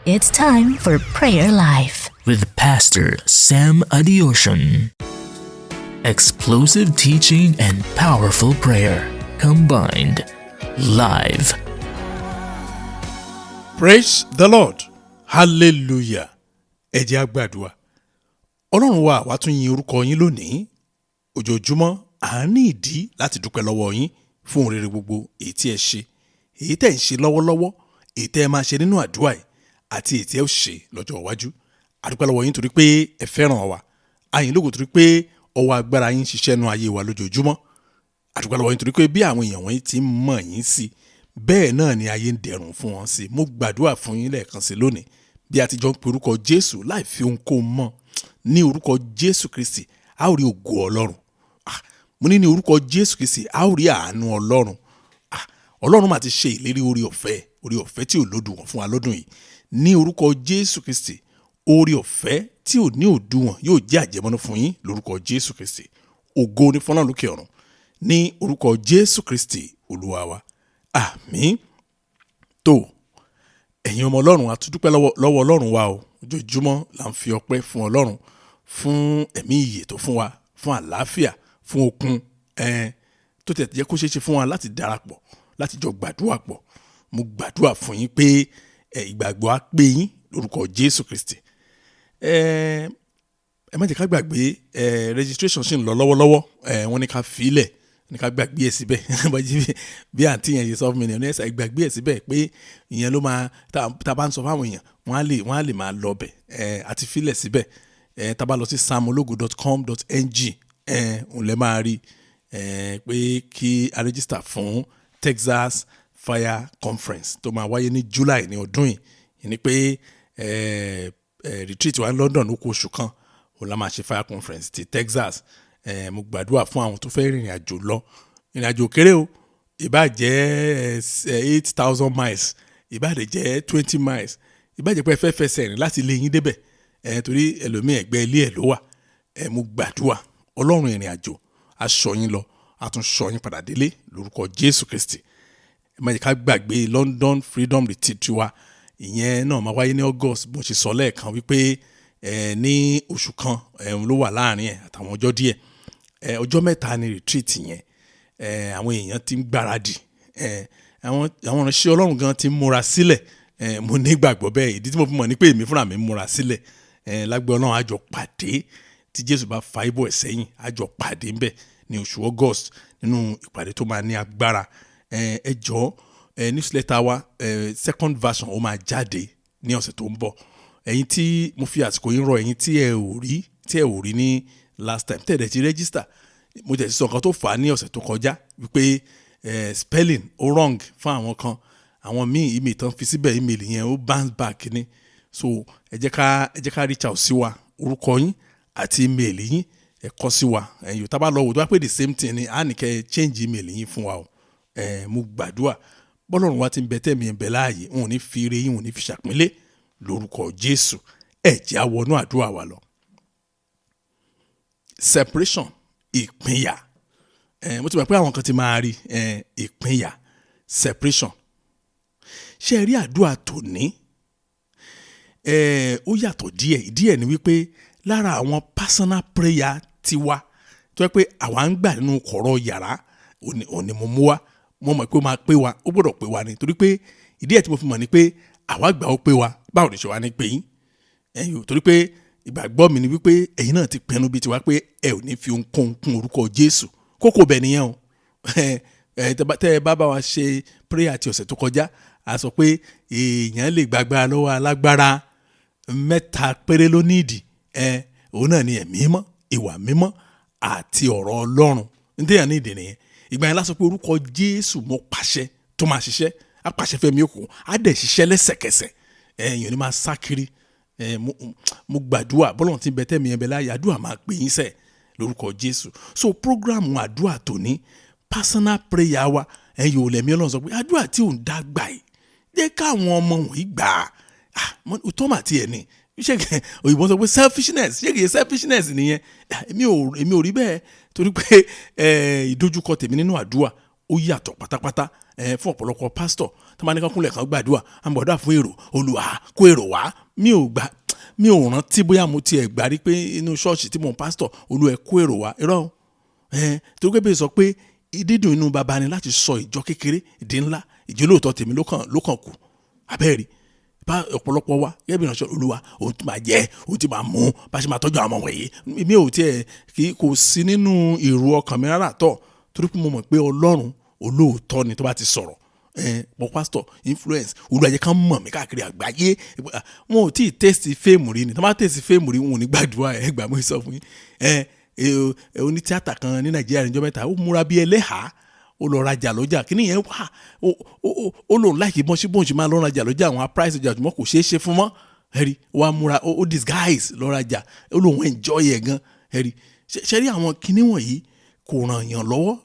It's time for Prayer Life with Pastor Sam Adeosun. Explosive teaching and powerful prayer combined live. Praise the Lord, hallelujah. Ẹ jẹ́ á gbàdúrà. Ọlọ́run wa, àwa tún yin orúkọ yín lónìí. Ojoojúmọ́ à ń ní ìdí láti dúpẹ́ lọ́wọ́ yín fún ohun rere gbogbo èyí tí ẹ ṣe, èyí tẹ̀ ń ṣe lọ́wọ́lọ́wọ́, èyí tẹ́ ẹ máa ṣe nínú àdúrà yìí àti èyí tí ẹ ó ṣe lọ́jọ́ iwájú. A dúpẹ́ lọ́wọ́ yín torí pé ẹ fẹ́ràn wa. A yìn lógo torí pé ọwọ́ agbára yín ṣiṣẹ́ nú ayé wa lójoojúmọ́. A dúpẹ́ lọ́wọ́ yín torí pé bí àwọn èèyàn wọ̀nyí ti ń mọ̀ yín sí, bẹ́ẹ̀ náà ni ayé ń dẹrùn fún wọn sí. Mo gbàdúrà fún yín lẹ́ẹ̀kan sí lónìí, bí a ti jọ ń pe orúkọ Jésù láì fi ohunkóhun mọ́, ní orúkọ Jésù Kristi, a ó rí ògo Ọlọ́run. Ah, mo ní ní orúkọ Jésù Kristi, a ó rí àánú Ọlọ́run. Ah, Ọlọ́run máa ti ṣe ìlérí orí ọ̀fẹ́, orí ọ̀fẹ́ tí ò lódùwọ̀n fún wa lọ́dún yìí. Ní orúkọ Jésù Kristi, orí ọ̀fẹ́ tí ò ní òdiwọ̀n yóò jẹ́ àjẹmọ́nú fún yín lórúkọ Jésù Kristi. Ògo ni fún Ọlọ́run lókè ọ̀run, ní orúkọ Jésù Kristi Olúwa wa, àmín. Tó ẹ̀yin ọmọ Ọlọ́run, a tún dúpẹ́ lọ́wọ́ Ọlọ́run wa o. Ojoojúmọ́ là ń fi ọpẹ́ fún Ọlọ́run fún ẹ̀mí ìyè tó fún wa, fún àlàáfíà, fún okun ẹ̀ẹ́n tó tẹ̀ jẹ́ kó ṣeé ṣe fún wa láti darapọ̀, láti jọ gbàdúrà pọ̀. Mo gbàdúrà fún yín pé ìgbàgbọ́ á pé yín lórúkọ Jésù Kristi. Ẹ má jẹ́ ká gbàgbé, registration ṣì ń lọ lọ́wọ́lọ́wọ́. Wọ́n ní ká filẹ̀, ní ká gbàgbé ẹ̀ síbẹ̀. Bí àǹtí yẹn ṣe sọ fún mi ní ẹ̀sà, gbàgbé ẹ̀ síbẹ̀ pé ìyẹn ló máa tá a bá ń sọ fáwọn èèyàn, wọ́n á lè máa lọ bẹ̀. Àti filẹ̀ síbẹ̀. Tá a bá lọ sí samologo.com.ng, òun lẹ máa rí pé kí a register fún Texas Fire Conference tó máa wáyé ní July ní ọdún yìí. Ìyẹn ni pé retreat wa ní London, ó kù oṣù kan, òun la máa ṣe Fire Conference ti Texas. Mo gbàdúrà fún àwọn tó fẹ́ rìnrìn àjò lọ. Ìrìn àjò kéré o, ìbá jẹ́ 8,000 miles, ìbá dẹ̀ jẹ́ 20 miles, ìbá jẹ́ pé ẹ fẹ́ fẹsẹ̀ rìn láti ilé yín débẹ̀, torí ẹlòmíì, ẹ̀gbẹ́ ilé ẹ̀ ló wà. Mo gbàdúrà, Ọlọ́run ìrìn àjò á ṣọ́ yín lọ, á tún ṣọ́ yín padà délé lórúkọ Jésù Kristi. Ẹ má jẹ́ ká gbàgbé London Freedom Retreat wa. Ìyẹn náà máa wáyé ní August. Bó ṣe sọ lẹ́ẹ̀kan wípé ní oṣù kan ló wà láàrin ẹ̀ àtàwọn ọjọ́ díẹ̀. Ọjọ́ 3 ni retreat yẹn. Àwọn èèyàn ti ń gbáradì, àwọn ìránṣẹ́ Ọlọ́run gan ti ń múra sílẹ̀. Mo nígbàgbọ́ bẹ́ẹ̀. Ìdí tí mo fi mọ̀ ní pé èmi fúnra mi ń múra sílẹ̀. Lágbẹ́ Ọlọ́run, a jọ pàdé. Tí Jésù bá fa ibò ẹ̀ sẹ́yìn, a jọ pàdé ńbẹ̀ ní oṣù August nínú ìpàdé tó máa ní agbára. Ẹ jọ̀ọ́, newsletter wa second version, ó máa jáde ní ọ̀sẹ̀ tó ń bọ̀. Ẹ̀yin tí mo fi àsìkò yín rọ, ẹ̀yin tí ẹ ò rí ní last time tẹ́ ẹ̀ ti register, mo tẹ̀ sí sọ nǹkan tó fà á ní ọ̀sẹ̀ tó kọjá wípé spelling ó wrong fún àwọn kan. Àwọn míì, email tán fi síbẹ̀, email yẹn ó bounce back ni. So ẹ jẹ́ ká reach out sí wa. Orúkọ yín àti email yín, ẹ kọ sí wa. Ẹ̀yin tá bá lọ wò, tó bá pè the same thing ni, á ní kẹ́ change email yín fún wa o. Mo gbàdúrà, bọ́lọ́run wa ti ń bẹ, tẹ̀mí ẹ̀ ń bẹ láàyè, wọn ò ní fi ire yín, wọn ò ní fi ṣàpínlẹ̀ lórúkọ Jésù. Ẹ jẹ́ á wọnú àdúrà wa lọ. Separation, ìpínyà. Mo ti mọ̀ pé àwọn kan ti máa rí ìpínyà, separation. Ṣé ẹ rí àdúrà tòní? Ó yàtọ̀ díẹ̀. Díẹ̀ ni wípé lára àwọn personal prayer tiwa tó yẹ pé àwa ń gbà nínú kọ̀rọ̀ yàrá òní mo mú wá. Mo mọ̀ pé ó máa pé wa, ó gbọ́dọ̀ pé wa ni, torí pé ìdí ẹ̀ tí mo fi mọ̀ ni pé àwa gbà, ó pé wa. Báwo ni ṣe wá ní pé yín ẹ̀yin o? Torí pé ìgbàgbọ́ mi ni wípé ẹ̀yin náà ti pinnu bíi tiwa pé ẹ ò ní fi ohunkóhun kún orúkọ Jésù. Kókó bẹ̀ nìyẹn o. Ẹ tẹ́ ẹ bá bá wa ṣe prayer ti ọ̀sẹ̀ tó kọjá, a sọ pé èèyàn lè gbàgbára lọ́wọ́ alágbára, mẹ́ta péré ló ní ìdí ẹ. Òun náà ni ẹ̀mí mímọ́, ìwà mímọ́ àti ọ̀rọ̀ Ọlọ́run. Ní téèyàn ní ìdí nìyẹn. Ìgbà yẹn la sọ pé orúkọ Jésù, mo pàṣẹ tó máa ṣiṣẹ́, á pàṣẹ fẹ́mi òkùnkùn, á dẹ̀ ṣiṣẹ́ lẹ́sẹ̀kẹsẹ̀. Ẹ̀yìn ò ní máa sá kiri. Mo gbàdúrà, bọ́lọ́run tí ń bẹ, tẹ́mi ẹ̀ bẹ láàyè, àdúrà máa pè yín sẹ̀ lórúkọ Jésù. So program àdúrà tòní, personal prayer wa, ẹ̀yin ò lẹ̀mí Ọlọ́run sọ pé àdúrà tí ò ń dá gbà yìí, jẹ́ káwọn ọmọ wọ̀nyí gbà á. Ah, òótọ́ mà tiẹ̀ ni. Ṣé òyìnbó sọ pé selfishness? Ṣé kìí selfishness nìyẹn? Ah, èmi ò rí bẹ́ẹ̀, torí pé ìdojúkọ tèmi nínú àdúrà ó yàtọ̀ pátápátá fún ọ̀pọ̀lọpọ̀ pásítọ̀. Tó máa ní kán kúnlẹ̀ kan gbàdúrà, à ń gbàdúrà fún èrò, Olúwa kó èrò wá. Mi ò gbà, mi ò rántí bóyá mo tiẹ̀ gbà rí pé inú ṣọ́ọ̀ṣì tí mò ń pásítọ̀, Olúwa ẹ kó èrò wá. Irọ́ o. Torí pé bẹ́ẹ̀ sọ pé dídùn inú baba ni láti sọ ìjọ kékeré ìdí ńlá, ìjọ lóòótọ́ tèmi ló kàn kù. Abẹ́rẹ́ bá ọ̀pọ̀lọpọ̀ wa gẹ́gẹ́ bí ìránṣẹ́ Olúwa, òun ti máa jẹ, òun ti máa mú, bá ṣe máa tọ́jú àwọn ọmọ wọ̀nyí. Mi ò tiẹ̀ kí kò sí nínú èrò ọkàn mi rárá tọ̀, torí pé mo mọ̀ pé Ọlọ́run olóòótọ́ ni tó bá ti sọ̀rọ̀. Pọ̀ pastor influence, Olúwa jẹ́ ká mọ̀ mí káàkiri àgbáyé. Wọn ò tí ì tẹ́sí fíìmù rí ni, tó bá tẹ́sí fíìmù rí wọn ò ní gbàdúrà. Ẹ gbà mí sọ fún yín. Oní tíátà kan ní Nàìjíríà níjọ́ mẹ́ta, ó múra bí ẹlẹ́hàá, ó lọ rajà lọ́jà. Kí nìyẹn wà? Ó lòun láìkí bọ́n ṣe bóun ṣe máa lọ rajà lọ́jà, àwọn price ọjà jùmọ̀ kò ṣeé ṣe fún mọ́. Ẹ̀rí wàá múra, ó disguise lọ rajà, ó lòun enjoy ẹ̀ gan. Ẹ̀rí ṣe rí àwọn kinní wọ̀nyí kò ràn yàn lọ́wọ́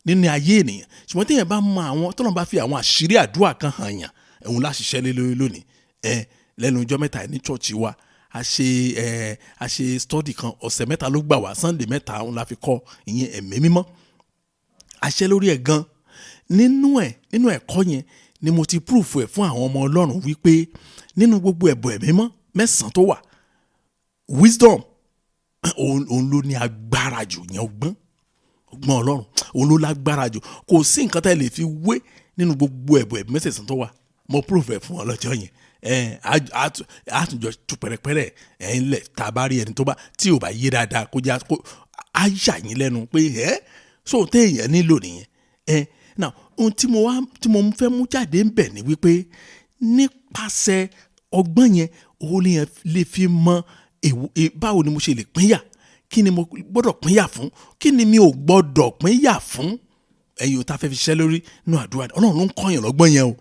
nínú ayé ènìyàn. Ṣùgbọ́n téèyàn bá mọ àwọn tọ́lọ́run bá fi àwọn àṣírí àdúrà kan hàn yàn, òun láṣiṣẹ́ lé lórí lónìí. Lẹ́nu ọjọ́ mẹ́ta ní chọ́ọ̀chì wa, a ṣe study kan, ọ̀sẹ̀ mẹ́ta ló gbà wá, Sunday mẹ́ta òun la fi kọ́ ìyẹn ẹ̀mí mímọ́. Àṣẹ lórí ẹ̀ gan. Nínú ẹ̀kọ́ yẹn ni mo ti proof ẹ̀ fún àwọn ọmọ Ọlọ́run wípé nínú gbogbo ẹ̀bùn ẹ̀mí mímọ́ mẹ́sàn-án tó wà, wisdom òun ló ní agbára jù, yẹn ọgbọ́n Ọlọ́run òun ló lágbára jù. Kò sí nǹkan tá ẹ lè fi wé nínú gbogbo ẹ̀bùn ẹ̀mí mẹ́sàn-án tó wà. Mo proof ẹ̀ fún ọlọ́jọ́ yẹn. Àtúnjọ tú pẹ̀rẹ̀pẹ̀rẹ̀ ẹ̀ ń lẹ̀ tá a bá rí ẹni tó bá tí ò bá yé dáadáa kó já kó á yà yín lẹ́nu pé ẹ́ so téèyàn nílò nìyẹn. Now ohun tí mo fẹ́ mú jáde ń bẹ̀ ni wípé nípasẹ̀ ọgbọ́n yẹn òun lè lè fi mọ báwo ni mo ṣe lè pínyà, kí ni mo gbọ́dọ̀ pínyà fún, kí ni mi ò gbọ́dọ̀ pínyà fún. Ẹ̀yin ò tá fẹ́ fi ṣiṣẹ́ lórí nínú àdúrà, Ọlọ́run ló ń kọ́yàn lọ́gbọ́n yẹn o.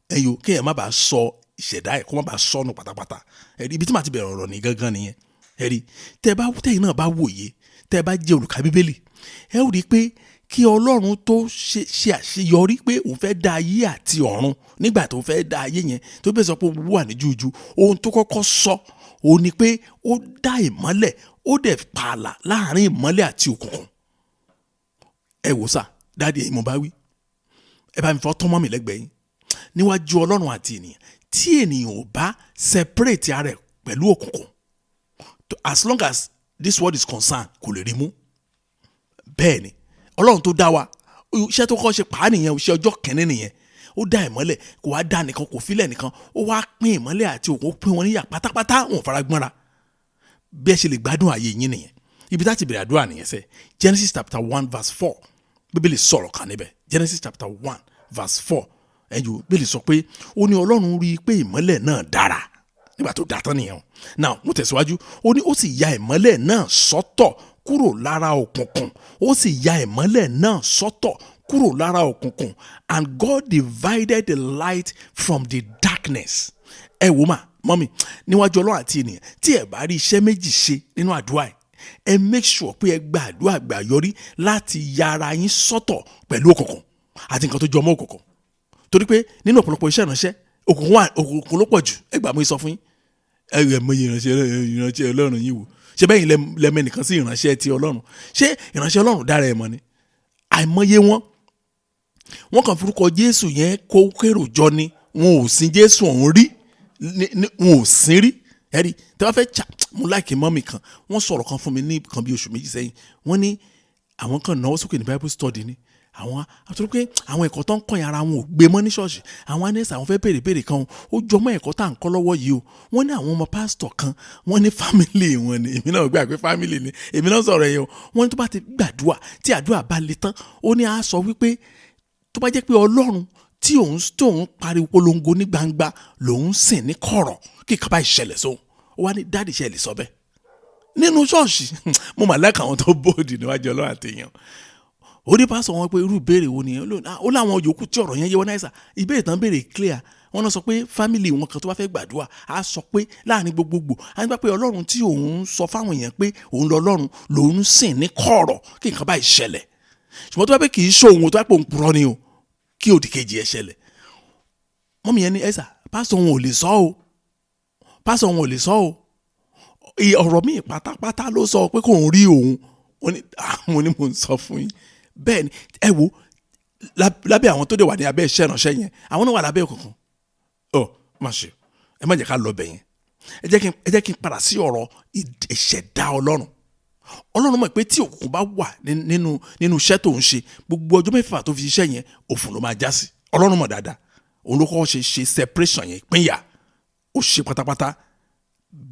Ẹ̀yin ò kéèyàn má bàa sọ ìṣẹ̀dá ẹ̀, kó má bàa sọnù pátápátá. Ẹ̀rí ibi tí màá ti bẹ̀rẹ̀ ọ̀rọ̀ ní gangan nìyẹn. Ẹ̀rí tẹ́yìn náà bá wòye, tẹ́ bá jẹ́ olùkà Bíbélì, ẹ ó rí i pé kí Ọlọ́run tó ṣe àṣeyọrí pé òun fẹ́ dá ayé àti ọ̀run, nígbà tó fẹ́ dá ayé yẹn tó bẹ́ẹ̀ sọ pé òun wà ní jújú, ohun tó kọ́kọ́ sọ òun ni pé ó dá ìmọ́lẹ̀, ó dẹ̀ pààlà láàrin ìmọ́lẹ̀ àti òkùnkùn. Ẹ wò sà, dáàdi ẹ̀yin mo bá wí, ẹ bá mi fọ́ tọ́mọ́ mi lẹ́gbẹ̀ẹ́ yín níwájú Ọlọ́run àti ènìyàn. Tí ènìyàn ò bá separate ara ẹ̀ pẹ̀lú òkùnkùn, as long as this world is concerned, kò lè rí mú. Bẹ́ẹ̀ ni Ọlọ́run tó dá wa, iṣẹ́ tó kọ́ ṣe pàá nìyẹn, iṣẹ́ ọjọ́ kẹ́ni nìyẹn. Ó dá ìmọ́lẹ̀, kò wá dá nìkan, kò filẹ̀ nìkan, ó wá pín ìmọ́lẹ̀ àti òkùnkùn, ó pín wọn níyà pátápátá, wọn ò fara gbọ́nra. Bí ẹ ṣe lè gbádùn ayé yín nìyẹn. Ibi tá ti bẹ̀rẹ̀ àdúrà nìyẹn sẹ́. Genesis chapter 1 verse 4, Bíbélì sọ̀rọ̀ kan níbẹ̀. Genesis chapter 1 verse 4, ẹ̀yọ́ Bíbélì sọ pé ó ní Ọlọ́run rí i pé ìmọ́lẹ̀ náà dára nígbà tó dá tán nìyẹn. Now mo tẹ̀síwájú, ó ní ó sì ya ìmọ́lẹ̀ náà sọ́tọ̀ kúrò lára òkùnkùn, ó sì ya ìmọ́lẹ̀ náà sọ́tọ̀ kúrò lára òkùnkùn, and God divided the light from the darkness. Ẹ wò mà mọ́mì, níwájú Ọlọ́run àti ènìyàn, tí ẹ bá rí iṣẹ́ méjì ṣe nínú àdúrà ẹ, ẹ make sure pé ẹ gba àdúrà gbà yọrí láti ya ara yín sọ́tọ̀ pẹ̀lú òkùnkùn àti nǹkan tó jọ mọ́ òkùnkùn. Torí pé nínú ọ̀pọ̀lọpọ̀ iṣẹ́ ìránṣẹ́, òkùnkùn ló pọ̀ jù. Ẹ gbà mí sọ fún yín, ẹ rẹ̀ mọ ìránṣẹ́ Ọlọ́run yín wò. Ṣé bẹ́ẹ̀ lẹ́mẹ nìkan sí ìránṣẹ́ ti Ọlọ́run? Ṣé ìránṣẹ́ Ọlọ́run dára ẹ̀ mọ́ ni? Àìmọye wọn kàn forúkọ Jésù yẹn kó kérò jọ ni, wọn ò sin Jésù ọ̀hún rí, wọn ò sin rí. Ẹ̀rí tí wọ́n fẹ́ mo láìkí mọ́mì kan, wọ́n sọ̀rọ̀ kan fún mi ní kan bí oṣù méjì sẹ́yìn. Wọ́n ní àwọn kan náwó sókè ní Bible study ni, àwọn àtúntò pé àwọn ẹ̀kọ́ tó ń kọ́ yẹn ara wọn ò gbé mọ́ ní ṣọ́ọ̀ṣì. Àwọn anẹ́sà àwọn fẹ́ béèrè béèrè kan, ó jọmọ́ ẹ̀kọ́ tá à ń kọ́ lọ́wọ́ yìí o. Wọ́n ní àwọn ọmọ pásítọ̀ kan, wọ́n ní fámìlì wọn ni, èmi náà gbà pé fámìlì ni, èmi náà sọ̀rọ̀ yẹn o. Wọ́n ní tó bá ti gbàdúrà, tí àdúrà bá le tán, ó ní á sọ wípé tó bá jẹ́ pé Ọlọ́run tí òun pariwo polongo ní gbangba lòun sìn ní kọ̀rọ̀ kí kaba ìṣẹ̀lẹ̀ sóhun. Ó wá ní dáàdì ṣe lè sọ bẹ́ẹ̀ nínú ṣọ́ọ̀ṣì. Mo mà lẹ́ka àwọn tó bóòdì níwájú Ọlọ́run àtẹ̀yàn. Ó ní pásọ wọn pé irú ìbéèrè wo nìyẹn, ó láwọn yòókù tí ọ̀rọ̀ yẹn yé wọn náà sà, ìbéèrè tán béèrè clear. Wọn náà sọ pé fámìlì wọn kan tó bá fẹ́ gbàdúrà á sọ pé láàrin gbogbogbò á nígbà pé Ọlọ́run tí òun sọ fáwọn èèyàn pé òun lọ Ọlọ́run lòun sìn ní kọ̀rọ̀ kí nǹkan báyìí ṣẹlẹ̀. Ṣùgbọ́n tó bá pé kì í ṣòun tó bá pé òun purọ́ ni o, kí òdì kejì ẹ ṣẹlẹ̀. Mọ́mí yẹn ní ẹ̀sà pásọ wọn ò lè sọ o, pásọ wọn ò lè sọ o, ọ̀rọ̀ míì pátápátá ló sọ pé kò ń rí òun. Àwọn ni mò ń sọ fún yín. Bẹ́ẹ̀ ni ẹ wo Lábẹ́ àwọn tó dé wà ní abẹ́ iṣẹ́ ìránṣẹ́ yẹn, àwọn náà wà lábẹ́ òkùnkùn. Ọ má ṣe, ẹ má jẹ́ ká lọ bẹ̀ yẹn. Ẹ jẹ́ kí n padà sí ọ̀rọ̀ ìṣẹ̀dá Ọlọ́run. Ọlọ́run mọ̀ pé tí òkùnkùn bá wà nínú iṣẹ́ tó ń ṣe, gbogbo ọjọ́ 6 tó fi ṣiṣẹ́ yẹn, òfò ló máa já sí. Ọlọ́run mọ̀ dáadáa. Òun ló kọ́kọ́ ṣe separation yẹn, ìpínyà, ó ṣe pátápátá.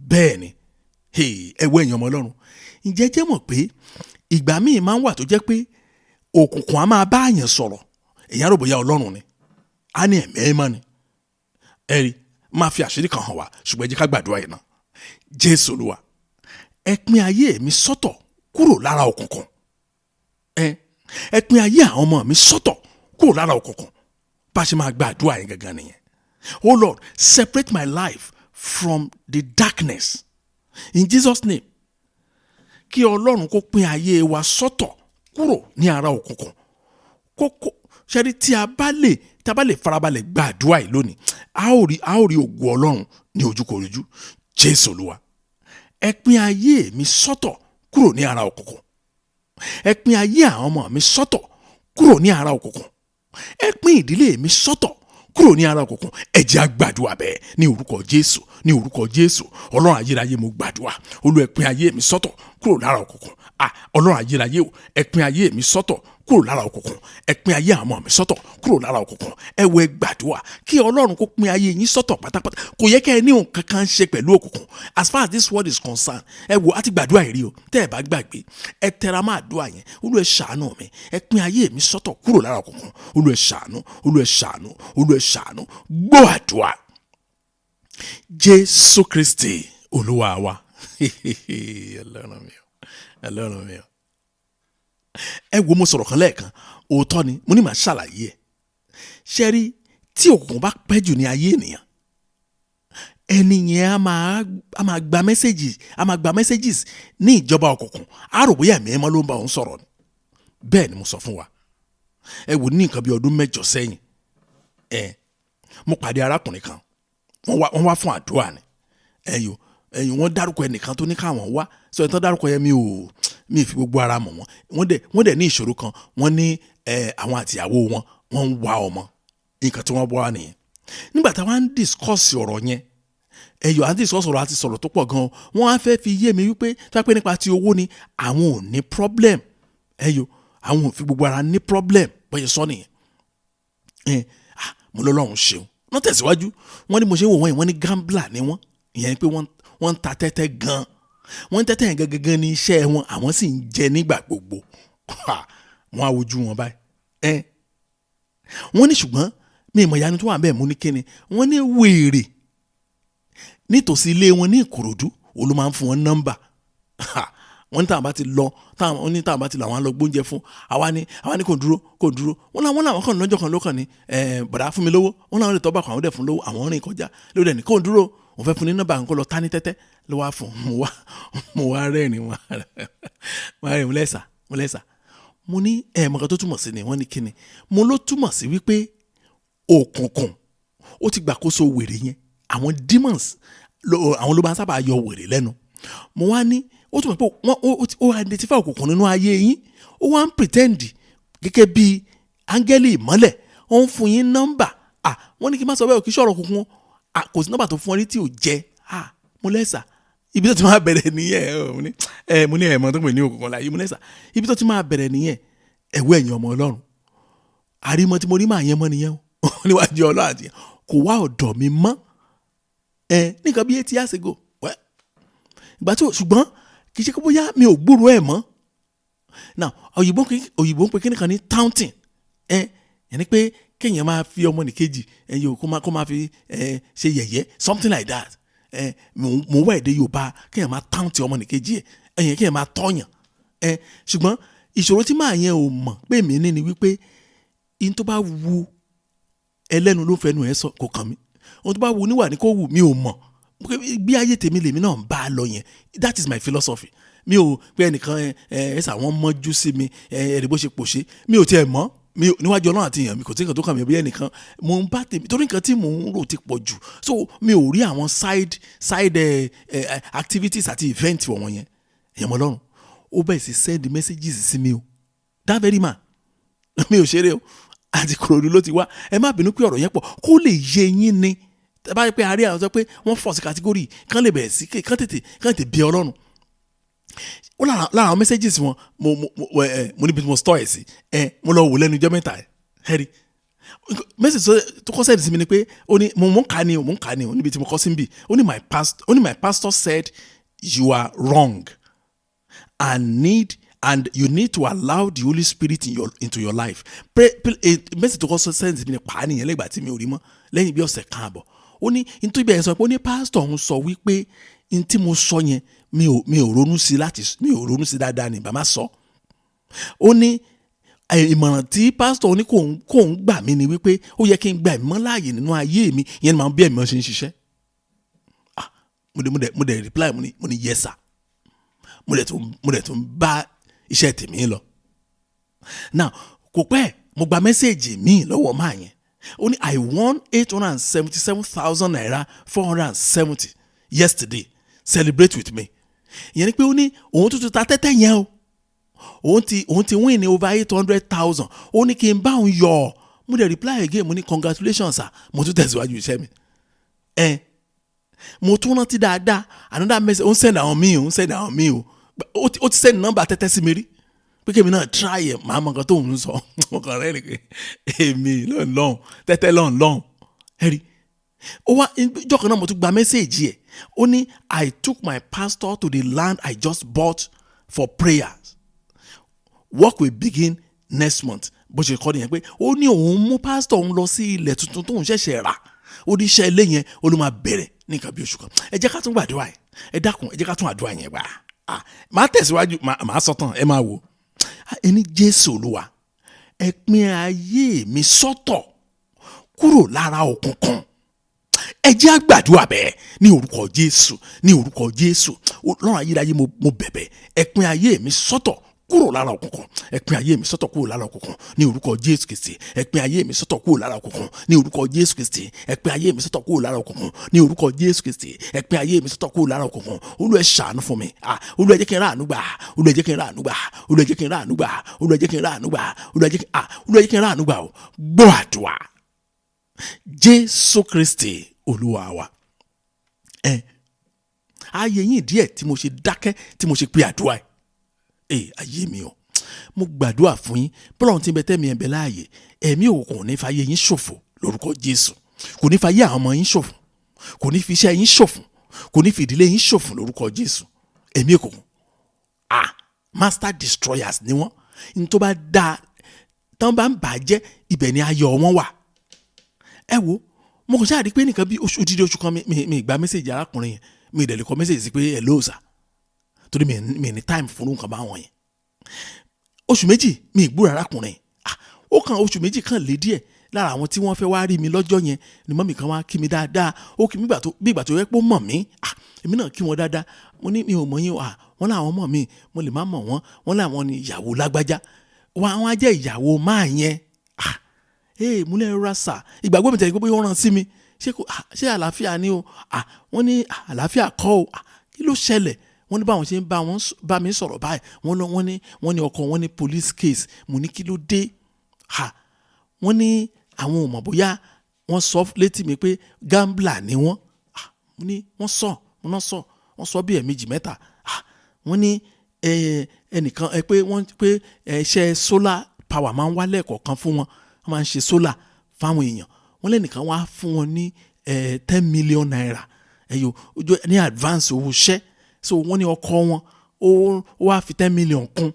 Bẹ́ẹ̀ ni. Ẹ wo, ẹ̀yin ọmọ Ọlọ́run, ǹjẹ́ jẹ́ mọ̀ pé ìgbà míì máa ń wà tó jẹ́ pé òkùnkùn á máa bá àyàn sọ̀rọ̀, èyàn rò bóyá Ọlọ́run ni, á ní ẹ̀mí ẹ̀ mọ́ ni? Ẹ rí, máa fi àṣírí kan hàn wá, ṣùgbọ́n ẹ jẹ́ ká gbàdúrà yìí náà. Jésù Olúwa, ẹ pín ayé mi sọ́tọ̀ kúrò lára òkùnkùn. Ẹ pín ayé àwọn ọmọ mi sọ́tọ̀ kúrò lára òkùnkùn. Bá a ṣe máa gbàdúrà yẹn gangan nìyẹn. Oh Lord, separate my life from the darkness in Jesus' name. Kí Ọlọ́run kó pín ayé wa sọ́tọ̀ kúrò ní ara òkùnkùn. Kókó ṣẹ́ni, tí a bá lè farabalẹ̀ gbàdúrà yìí lónìí, a ó rí ògo Ọlọ́run ní ojúkorojú. Jésù Olúwa, ẹ pín ayé mi sọ́tọ̀ kúrò ní ara òkùnkùn. Ẹ pín ayé àwọn ọmọ mi sọ́tọ̀ kúrò ní ara òkùnkùn. Ẹ pín ìdílé mi sọ́tọ̀ kúrò ní ara òkùnkùn. Ẹ jẹ́ á gbàdúrà bẹ́ẹ̀ ní orúkọ Jésù, ní orúkọ Jésù. Ọlọ́run ayérayé, mo gbàdúrà. Olú, ẹ pín ayé mi sọ́tọ̀ kúrò lára òkùnkùn. Ah, Ọlọ́run ayérayé o, ẹ pín ayé mi sọ́tọ̀ kúrò lára òkùnkùn. Ẹ pín ayé àwọn ọmọ mi sọ́tọ̀ kúrò lára òkùnkùn. Ẹ wo, ẹ gbàdúrà kí Ọlọ́run kó pín ayé yín sọ́tọ̀ pátápátá. Kò yẹ kẹ́ ẹ ní ohun kankan ṣe pẹ̀lú òkùnkùn as far as this world is concerned. Ẹ wo, a ti gbàdúrà yìí rí o. Tẹ́ ẹ bá gbàgbé, ẹ tẹra máa àdúrà yẹn. Olú, ẹ ṣàánú mi, ẹ pín ayé mi sọ́tọ̀ kúrò lára òkùnkùn. Olú, ẹ ṣàánú. Olú, ẹ ṣàánú. Olú, ẹ ṣàánú. Gbọ́ àdúrà, Jésù Kristi Olúwa wa. Ọlọ́run mi o, Ọlọ́run mi o. Ẹ wo, mo sọ̀rọ̀ kan lẹ́ẹ̀kan, òótọ́ ni mo ní, màá ṣàlàyé ẹ̀. Ṣe rí, tí òkùnkùn bá pẹ́ jù ní ayé ènìyàn, ẹni yẹn á máa gba messages, á máa gba messages ní ìjọba òkùnkùn, á rò bóyá ẹ̀mí ẹ̀mọ́ ló ń bá òun sọ̀rọ̀ ni. Bẹ́ẹ̀ ni mo sọ fún wa. Ẹ wò, ní nǹkan bí ọdún 8 sẹ́yìn, ẹ mo pàdé arákùnrin kan. Wọ́n wá fún àdúrà ni. Ẹ̀yọ́ ẹ̀yìn, wọ́n dárúkọ ẹnìkan tó ní káwọn wá sọ. Ẹ̀ tán dárúkọ yẹn, mi ò fi gbogbo ara mọ̀ wọ́n. Wọ́n dẹ̀ ní ìṣòro kan. Wọ́n ní ẹ àwọn àtìyàwó wọn, wọ́n ń wá ọmọ. Nǹkan tí wọ́n wá nìyẹn. Nígbà táwọn ń discuss ọ̀rọ̀ yẹn, ẹ̀yọ́, à ń discuss ọ̀rọ̀ àti sọ̀rọ̀ tó pọ̀ gan-an. Wọ́n á fẹ́ fi yé mi wípé tó bá pẹ́ nípa ti owó ni, àwọn ò ní problem. Ẹ̀yọ́, àwọn ò fi gbogbo ara ní problem bọ́yẹ sọ nìyẹn. Ẹ̀ ah, mo lọ́lọ́run ṣeun. Wọ́n tẹ̀síwájú, wọ́n ní mo ṣe ń wò wọ́n yìí, wọ́n ní gambler ni wọ́n. Ìyẹn pé wọ́n ń ta tẹ́tẹ́ gan-an. Wọ́n ń tẹ́tẹ́ yẹn gangan ní iṣẹ́ wọn, àwọn sì ń jẹ nígbà gbogbo. Wọ́n á wojú wọn báyìí. Ẹ wọ́n ní ṣùgbọ́n mi ìmọ̀ ìyanu tó wà bẹ́ẹ̀. Mú ní kíni? Wọ́n ní wèrè nítòsí ilé wọn ní Ìkòròdú, òun ló máa ń fún wọn nọ́mbà. Wọ́n ní táwọn bá ti lọ, táwọn ní táwọn bá ti lọ, àwọn á lọ gbóúnjẹ fún. Àwa ní kò dúró, kò dúró. Wọ́n làwọn kàn lọ́jọ́ kan ló kàn ní bọ̀dá fún mi lówó. Wọ́n làwọn lè tọ́ bá kan, àwọn dẹ̀ fún lówó. Àwọn rìn kọjá lórí ẹ̀ ní kò dúró, òun fẹ́ fún ní nọ́mbà kó lọ tá ní tẹ́tẹ́ ló wá fún. Mo wá rẹ́rìn, mo wá rẹ́rìn. Mo lẹ́sà, mo ní ẹ̀ mọ̀ká tó túmọ̀ sí ni. Wọ́n ní kíni? Mo ló túmọ̀ sí wípé òkùnkùn ó ti gbàkóso wèrè yẹn. Àwọn demons, àwọn ló máa ń sábà yọ wèrè lẹ́nu. Mo wá ní ó túmọ̀ pé wọ́n ó identify òkùnkùn nínú ayé yín, ó wá ń pretend gẹ́gẹ́ bí áńgẹ́lì ìmọ́lẹ̀, ó ń fún yín nọ́mbà. Ah, wọ́n ní kí n má sọ bẹ́ẹ̀, kí sọ̀rọ̀ òkùnkùn. Ah, kò sí nọ́mbà tó fún ọ rí tí ò jẹ́. Ah, mo lẹ́sà, ibi tó ti máa bẹ̀rẹ̀ nìyẹn. Mo ní ẹ̀ mọ́ tó pè ní òkùnkùn láyé. Mo lẹ́sà, ibi tó ti máa bẹ̀rẹ̀ nìyẹn. Ẹ̀wọ́, ẹ̀yin ọmọ Ọlọ́run, àrímọ́ tí mo rí máa yẹn mọ́ nìyẹn o. Níwájú Ọlọ́run àti kò wá ọ̀dọ̀ mi mọ́ ẹ nìkan bí 8 years ago. Well, ìgbà tí ṣùgbọ́n kì í ṣe kó bóyá mi ò gbúròó ẹ̀ mọ́. Now, òyìnbó ń pe kíni kan ní taunting. Ẹ yẹn ni pé kéèyàn máa fi ọmọnìkejì ẹ yóò kó máa fi ẹ ṣe yẹ̀yẹ́, something like that. Ẹ mò ń wá èdè Yorùbá, kéèyàn máa taunt ọmọnìkejì ẹ, ẹyìn kéèyàn máa tọ̀yàn ẹ. Ṣùgbọ́n ìṣòro tí màá yẹn ò mọ̀ pé mi ní ni wípé in tó bá wu ẹlẹ́nu ló ń fẹnu ẹ sọ, kò kàn mí. Ohun tó bá wu níwà ní kó wù mí, ò mọ̀ bí ayé tèmi lèmi náà ń bá a lọ yẹn. That is my philosophy. Mi ò pé ẹnìkan ẹ ẹ ṣà wọ́n mọ́jú sí mi, ẹ ẹ bó ṣe pòṣé, mi ò tiẹ̀ mọ̀. Mi níwájú Ọlọ́run àti èèyàn, mi kò tí nǹkan tó kàn mí bí ẹnìkan. Mo ń bá tèmi torí nǹkan tí mò ń rò ti pọ̀ jù, so mi ò rí àwọn side ẹ ẹ activities àti event wọ̀n yẹn. Èèyàn mọ́ Ọlọ́run, ó bẹ̀rẹ̀ sí send messages sí mi o. That very man, mi ò ṣeré o. Àti Ìkòròdú ló ti wá. Ẹ má bínú pé ọ̀rọ̀ yẹn pọ̀, kó lè yé yín ni. Tẹ́ bá rí pé àárẹ̀ àwọn sọ pé wọ́n fọ̀ sí category kán lè bẹ̀rẹ̀ sí kán tètè bí Ọlọ́run. Ó lára àwọn messages wọn, mo níbi tí mo store ẹ̀ sí, ẹ mo lọ wò lẹ́nu ijọ́ mẹ́ta. Ẹ rí message tó kọ́ sẹ́ẹ̀dì sí mi ni pé ó ní mo ń kà ní o, mo ń kà ní o, níbi tí mo kọ́ sí níbí. Ó ní my pastor said you are wrong and you need to allow the Holy Spirit into your life. Pray, message tó kọ́ sẹ́ẹ̀dì sí mi ni pàá nìyẹn lẹ́gbàá tí mi ò rí mọ́ lẹ́yìn bí ọ̀sẹ̀ kan àbọ̀. Ó ní nítorí bẹ́ẹ̀ sọ pé ó ní pastor òun sọ wípé n tí mo sọ yẹn mi ò ronú sí láti mi ò ronú sí dáadáa ní bàmá sọ. Ó ní ìmọ̀ràn tí pásítọ̀ ní kò ń gbà mí ni wípé ó yẹ kí n gba ẹ̀mí láàyè nínú ayé mi, ìyẹn ni màá bí ẹ̀mí ṣe ń ṣiṣẹ́. Mo dẹ̀ reply, mo ní yes sir. Mo dẹ̀ tún bá iṣẹ́ tèmi lọ. Now kò pẹ́ mo gba mẹ́sẹ̀gì mi lọ́wọ́ máa yẹn. Ó ní I won 877,000 naira 470 yesterday, celebrate with me. Ìyẹn ni pé ó ní òun tuntun ta tẹ́tẹ́ yẹn o. Òun ti win ní over 800,000. Ó ní kí n bá òun yọ̀. Mo dẹ̀ reply again, mo ní congratulations sir. Mo tún tẹ̀síwájú iṣẹ́ mi. Ẹ mo tún rántí dáadáa another message, ó ń send àwọn míì, ó ń send àwọn míì o. Ó ti send nọ́mbà tẹ́tẹ́ sí mi rí pé kèmi náà try ẹ̀, màá mọ nǹkan tó ń sọ. Mo kàn rẹ́ ni pé èmi lọ́n tẹ́tẹ́ lọ́n ẹ rí. Ó wá ìjọ kan náà mo tún gba message ẹ̀. Ó ní I took my pastor to the land I just bought for prayers. Work will begin next month. Bó ṣe kọ́ nìyẹn pé ó ní òun mú pásítọ̀ òun lọ sí ilẹ̀ tuntun tóun ṣẹ̀ṣẹ̀ rà. Ó ní iṣẹ́ ilé yẹn ó ló máa bẹ̀rẹ̀ ní nǹkan bí oṣù kan. Ẹ jẹ́ ká tún gbàdúrà yẹn. Ẹ dákun, ẹ jẹ́ ká tún àdúrà yẹn gbà. Màá tẹ̀síwájú, màá sọ tán, ẹ máa wò. Ẹ ní Jésù Olúwa, ẹ pín ayé mi sọ́tọ̀ kúrò lára òkùnkùn. Ẹ jẹ́ á gbàdúrà bẹ́ẹ̀ ní orúkọ Jésù, ní orúkọ Jésù. Ọlọ́run ayérayé, mo bẹ̀bẹ̀, ẹ pín ayé mi sọ́tọ̀ kúrò lára òkùnkùn. Ẹ pín ayé mi sọ́tọ̀ kúrò lára òkùnkùn ní orúkọ Jésù Kristi. Ẹ pín ayé mi sọ́tọ̀ kúrò lára òkùnkùn ní orúkọ Jésù Kristi. Ẹ pín ayé mi sọ́tọ̀ kúrò lára òkùnkùn ní orúkọ Jésù Kristi. Ẹ pín ayé mi sọ́tọ̀ kúrò lára òkùnkùn. Olúwa ẹ ṣàánú fún mi. Olúwa ẹ jẹ́ kí n rí àánú gbà. Olúwa ẹ jẹ́ kí n rí àánú gbà. Olúwa ẹ jẹ́ kí n rí àánú gbà. Olúwa ẹ jẹ́ kí n rí àánú gbà. Olúwa ẹ jẹ́ kí n rí àánú gbà o. Gbọ́ àdúrà. Jésù Kristi Olúwa wa. Ẹ ayé yín díẹ̀ tí mo ṣe dákẹ́ tí mo ṣe pé àdúrà ẹ̀. Ayé mi o, mo gbàdúrà fún yín bọ́lá ohun tí ń bẹ tẹ́mi ẹ̀ bẹ láàyè, ẹ̀mí òkùnkùn ní fàyè yín ṣòfò lórúkọ Jésù. Kò ní fàyè àwọn ọmọ yín ṣòfò, kò ní fi iṣẹ́ yín ṣòfò, kò ní fi ìdílé yín ṣòfò lórúkọ Jésù. Ẹ̀mí òkùnkùn, master destroyers ni wọ́n. Ní tó bá dáa tán bá ń bàjẹ́, ibẹ̀ ni ayọ̀ wọn wà. Ẹ wo, mo kàn ṣáà rí pé nìkan bí odidi oṣù kan mi gba mẹ́sẹ̀gì arákùnrin yẹn, mi dẹ̀ lè kọ mẹ́sẹ̀gì sí pé hello sir, torí mi ní time fún nǹkan báwọn yẹn. Oṣù méjì mi gbúrò arákùnrin. Ó kàn oṣù méjì kan lé díẹ̀ lára àwọn tí wọ́n fẹ́ wá rí mi lọ́jọ́ yẹn ni mọ́mì kan wá kí mi dáadáa. Ó kí mi bí ìgbà tó yẹ pé ó mọ̀ mí. Èmi náà kí wọn dáadáa. Mo ní mi ò mọ̀ yín o. Wọ́n láwọn mọ̀ mí, mo lè má mọ̀ wọ́n. Wọ́n láwọn ni ìyàwó lágbájá. Wọ́n á jẹ́ ìyàwó máa yẹn. Mo lè rọra sà. Ìgbàgbọ́ mi tẹ̀lé pé ó rán sí mi. Ṣé àlàáfíà ni o? Wọ́n ní àlàáfíà kọ́ o. Kí ló ṣẹlẹ̀? Wọ́n ní báwọn ṣe ń bá mi sọ̀rọ̀ báyìí. Wọ́n ní ọkọ wọn ní police case. Mo ní kí ló dé? Wọ́n ní àwọn ò mọ̀ bóyá wọ́n sọ létí mi pé gambler ni wọ́n. Mo ní wọ́n sọ bí ẹ̀ẹ̀mejì mẹ́ta. Wọ́n ní ẹnìkan pé wọ́n pé iṣẹ́ solar power máa ń wá lẹ́ẹ̀kọ̀ọ̀kan fún wọn. Wọ́n máa ń ṣe solar fáwọn èèyàn. Wọ́n lẹ́nìkan wá fún wọn ní 10 million naira ẹ̀yọ́ ní advance owó iṣẹ́. So wọ́n ní ọkọ wọn ó wá fi 10 million kún.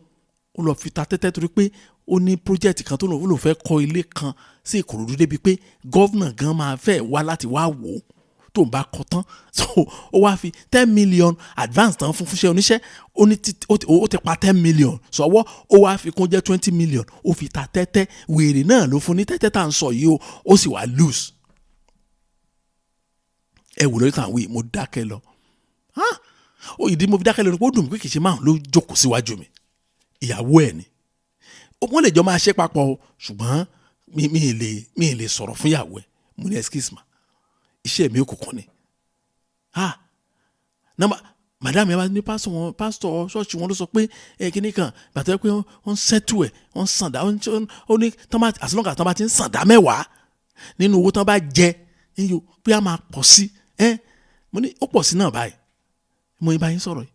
Ó lọ fi ta tẹ́tẹ́ torí pé ó ní project kan tó lò fẹ́ kọ́ ilé kan sí Ìkòròdú débi pé gọ́vnà gan máa fẹ́ wá láti wá wò ó tó ń bá kọ́ tán. So ó wá fi 10 million advance tán fún fúnṣẹ́ oníṣẹ́. Ó ní ó ti pa 10 million sọ́wọ́, ó wá fi kún jẹ́ 20 million. Ó fi ta tẹ́tẹ́. Wèrè náà ló fún ní tẹ́tẹ́ tá à ń sọ yìí o, ó sì wá lose. Ẹ wò lórí tàn wí, mo dákẹ́ lọ. Ó ìdí mo fi dákẹ́ lọ ni pé ó dùn mí pé kì í ṣe márùn ló jókòó síwájú mi. Ìyàwó ẹ̀ ni. Wọ́n lè jọ máa ṣe papọ̀ o, ṣùgbọ́n mi lè sọ̀rọ̀ fún ìyàwó ẹ̀. Mo ní excuse ma, iṣẹ́ mi òkùnkùn ni. Nọ́mbà Madam yẹn bá ní pásítọ̀ wọn, pásítọ̀ ṣọ́ọ̀ṣì wọn ló sọ pé ẹ kíní kan bàtà pé wọ́n ń sẹ́tù ẹ̀, wọ́n ń sàn dá. Ó ní as long as tán bá ti ń sàn dá 10 nínú owó tán bá jẹ níyò pé a máa pọ̀ sí ẹ. Mo ní ó pọ̀ sí náà báyìí. Mo ní báyìí sọ̀rọ̀ yìí,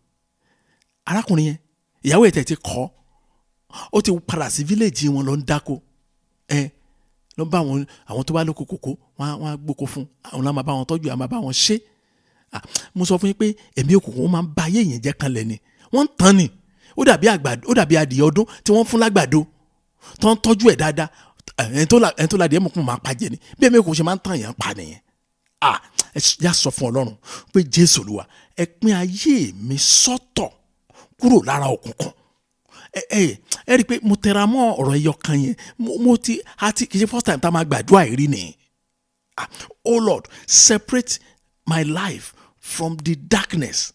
arákùnrin yẹn, ìyàwó ẹ̀ tẹ̀ ti kọ́, ó ti padà sí fíléèjì wọn lọ ń dáko. Ẹ ló ń bá àwọn tó bá lóko kòkó, wọn á gbóko fún àwọn, náà máa bá wọn tọ́jú, àwọn máa bá wọn ṣe. Mo sọ fún yín pé ẹ̀mí òkùnkùn, wọn máa ń ba ayé yẹn jẹ́ kanlẹ̀ ni. Wọ́n ń tán ni. Ó dàbí àgbàdo, ó dàbí adìyẹ ọdún tí wọ́n fún lágbàdo tó ń tọ́jú ẹ̀ dáadáa. Ẹni tó ládìẹ mọ̀kún máa pàjẹ́ ni. Bí ẹ̀mí òkùnkùn ṣe máa ń tàn yẹn pa nìyẹn. Ẹ yá sọ fún Ọlọ́run pé, Jésù Olúwa, ẹ pín ayé mi sọ́tọ̀ kúrò lára òkùnkùn. Ẹ rí i pé mo tẹra mọ́ ọ̀rọ̀ ẹyọ kan yẹn. Mo ti àti kì í ṣe first time tá a máa gbàdúrà ìrí nìyẹn. Oh Lord, separate my life from the darkness.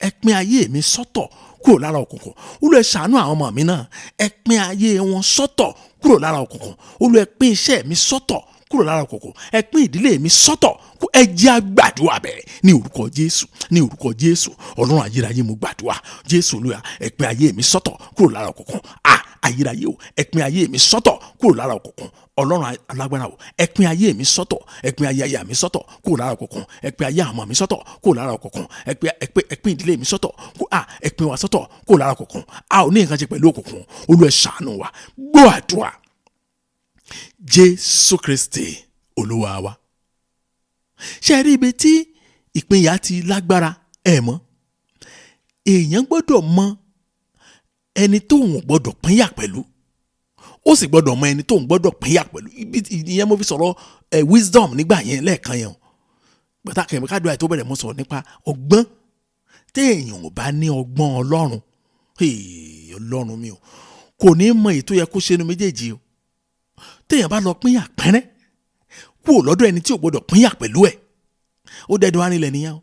Ẹ pín ayé mi sọ́tọ̀ kúrò lára òkùnkùn. Olúwa, ẹ ṣàánú àwọn ọmọ mi náà, ẹ pín ayé wọn sọ́tọ̀ kúrò lára òkùnkùn. Olúwa, ẹ pín iṣẹ́ mi sọ́tọ̀ kúrò lára òkùnkùn. Ẹ pín ìdílé mi sọ́tọ̀. Ẹ jẹ́ á gbàdúrà bẹ̀rẹ̀. Ní orúkọ Jésù, ní orúkọ Jésù. Ọlọ́run ayérayé, mo gbàdúrà. Jésù Olúwa, ẹ pín ayé mi sọ́tọ̀ kúrò lára òkùnkùn. À ayérayé o, ẹ pín ayé mi sọ́tọ̀ kúrò lára òkùnkùn. Ọlọ́run alágbára o, ẹ pín ayé mi sọ́tọ̀. Ẹ pín ayé aya mi sọ́tọ̀ kúrò lára òkùnkùn. Ẹ pín ayé àwọn ọmọ mi sọ́tọ̀ kúrò lára òkùnkùn. Ẹ pín ìdílé mi sọ́tọ̀. Ẹ pín wa sọ́tọ̀ kúrò lára òkùnkùn. A ò ní nǹkan ṣe pẹ̀lú òkùnkùn. Olúwa, ẹ ṣàánú wa. Gbọ́ àdúrà, Jésù Kristi Olúwa wa. Ṣe rí ibi tí ìpínyà ti lágbára? Ẹ mọ̀, èèyàn gbọ́dọ̀ mọ ẹni tóun gbọ́dọ̀ pínyà pẹ̀lú, ó sì gbọ́dọ̀ mọ ẹni tóun gbọ́dọ̀ pínyà pẹ̀lú. Ibi ìyẹn mo fi sọ̀rọ̀ ẹ wisdom nígbà yẹn lẹ́ẹ̀kan yẹn o. Gbàtà kẹ̀mí kádùá tó bẹ̀rẹ̀, mo sọ̀rọ̀ nípa ọgbọ́n. Téèyàn ò bá ní ọgbọ́n Ọlọ́run, hey, Ọlọ́run mi o, kò ní mọ èyí tó yẹ kó ṣe nu méjèèjì o. Téèyàn bá lọ pínyà pẹ́rẹ́ kúrò lọ́dọ̀ ẹni tí ò gbọ́dọ̀ pínyà pẹ̀lú ẹ̀, ó dẹ́dun arìnlẹ̀ nìyẹn o.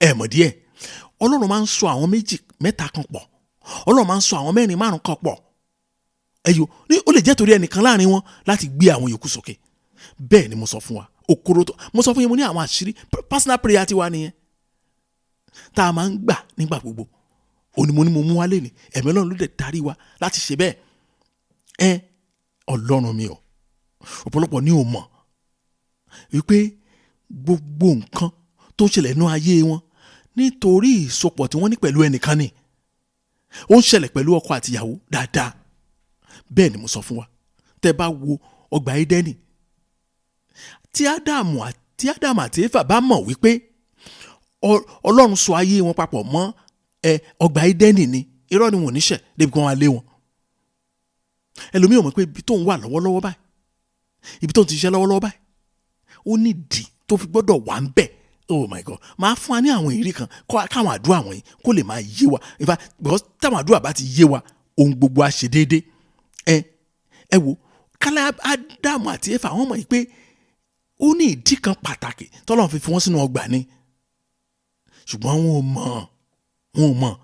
Ẹ̀ mọ̀ díẹ̀, Ọlọ́run máa ń sọ àwọn méjì mẹ́ta kan pọ̀, Ọlọ́run máa ń sọ àwọn mẹ́rin márùn kan pọ̀. Ẹyọ ní ó lè jẹ́ torí ẹnìkan láàrin wọn láti gbé àwọn yòókù sókè. Bẹ́ẹ̀ ni mo sọ fún wa. Okoro tó mo sọ fún yín, mo ní àwọn àṣírí personal prayer ti wa nìyẹn tá a máa ń gbà nígbà gbogbo. Òní mo ní mo mú wálé ni. Ẹ̀mí Ọlọ́run ló dẹ̀ darí wa láti ṣe bẹ́ẹ̀. Ẹ Ọlọ́run mi o, ọ̀pọ̀lọpọ̀ ní ò mọ̀ wípé gbogbo nǹkan tó ń ṣẹlẹ̀ nínú ayé wọn, nítorí ìsopọ̀ tí wọ́n ní pẹ̀lú ẹnìkan ni. Ó ń ṣẹlẹ̀ pẹ̀lú ọkọ àtìyàwó dáadáa. Bẹ́ẹ̀ ni mo sọ fún wa. Tẹ́ bá wo ọgbà Édẹ́nì, tí Ádámù àti Éfà bá mọ̀ wípé Ọlọ́run sọ ayé wọn papọ̀ mọ́ ẹ ọgbà Édẹ́nì ni, irọ́ ni, wọn ò ní ṣẹ̀ débi kí wọ́n á lé wọn. Ẹlòmíì ò mọ̀ pé ibi tó ń wà lọ́wọ́lọ́wọ́ báyìí, ibi tó ń ti ṣiṣẹ́ lọ́wọ́lọ́wọ́ báyìí, ó nídìí tó fi gbọ́dọ̀ wà ń bẹ̀. Oh my God, máa fún wa ní àwọn ìrírí kan káwọn àdúrà wọ̀nyí kó lè máa yé wa. In fact, because táwọn àdúrà bá ti yé wa, ohun gbogbo á ṣe déédéé. Ẹ wo kálá, Ádámù àti Éfà, wọ́n mọ̀ yìí pé ó ní ìdí kan pàtàkì tọ́lọ́run fi fi wọ́n sínú ọgbà ni. Ṣùgbọ́n wọn ò mọ̀, wọn ò mọ̀.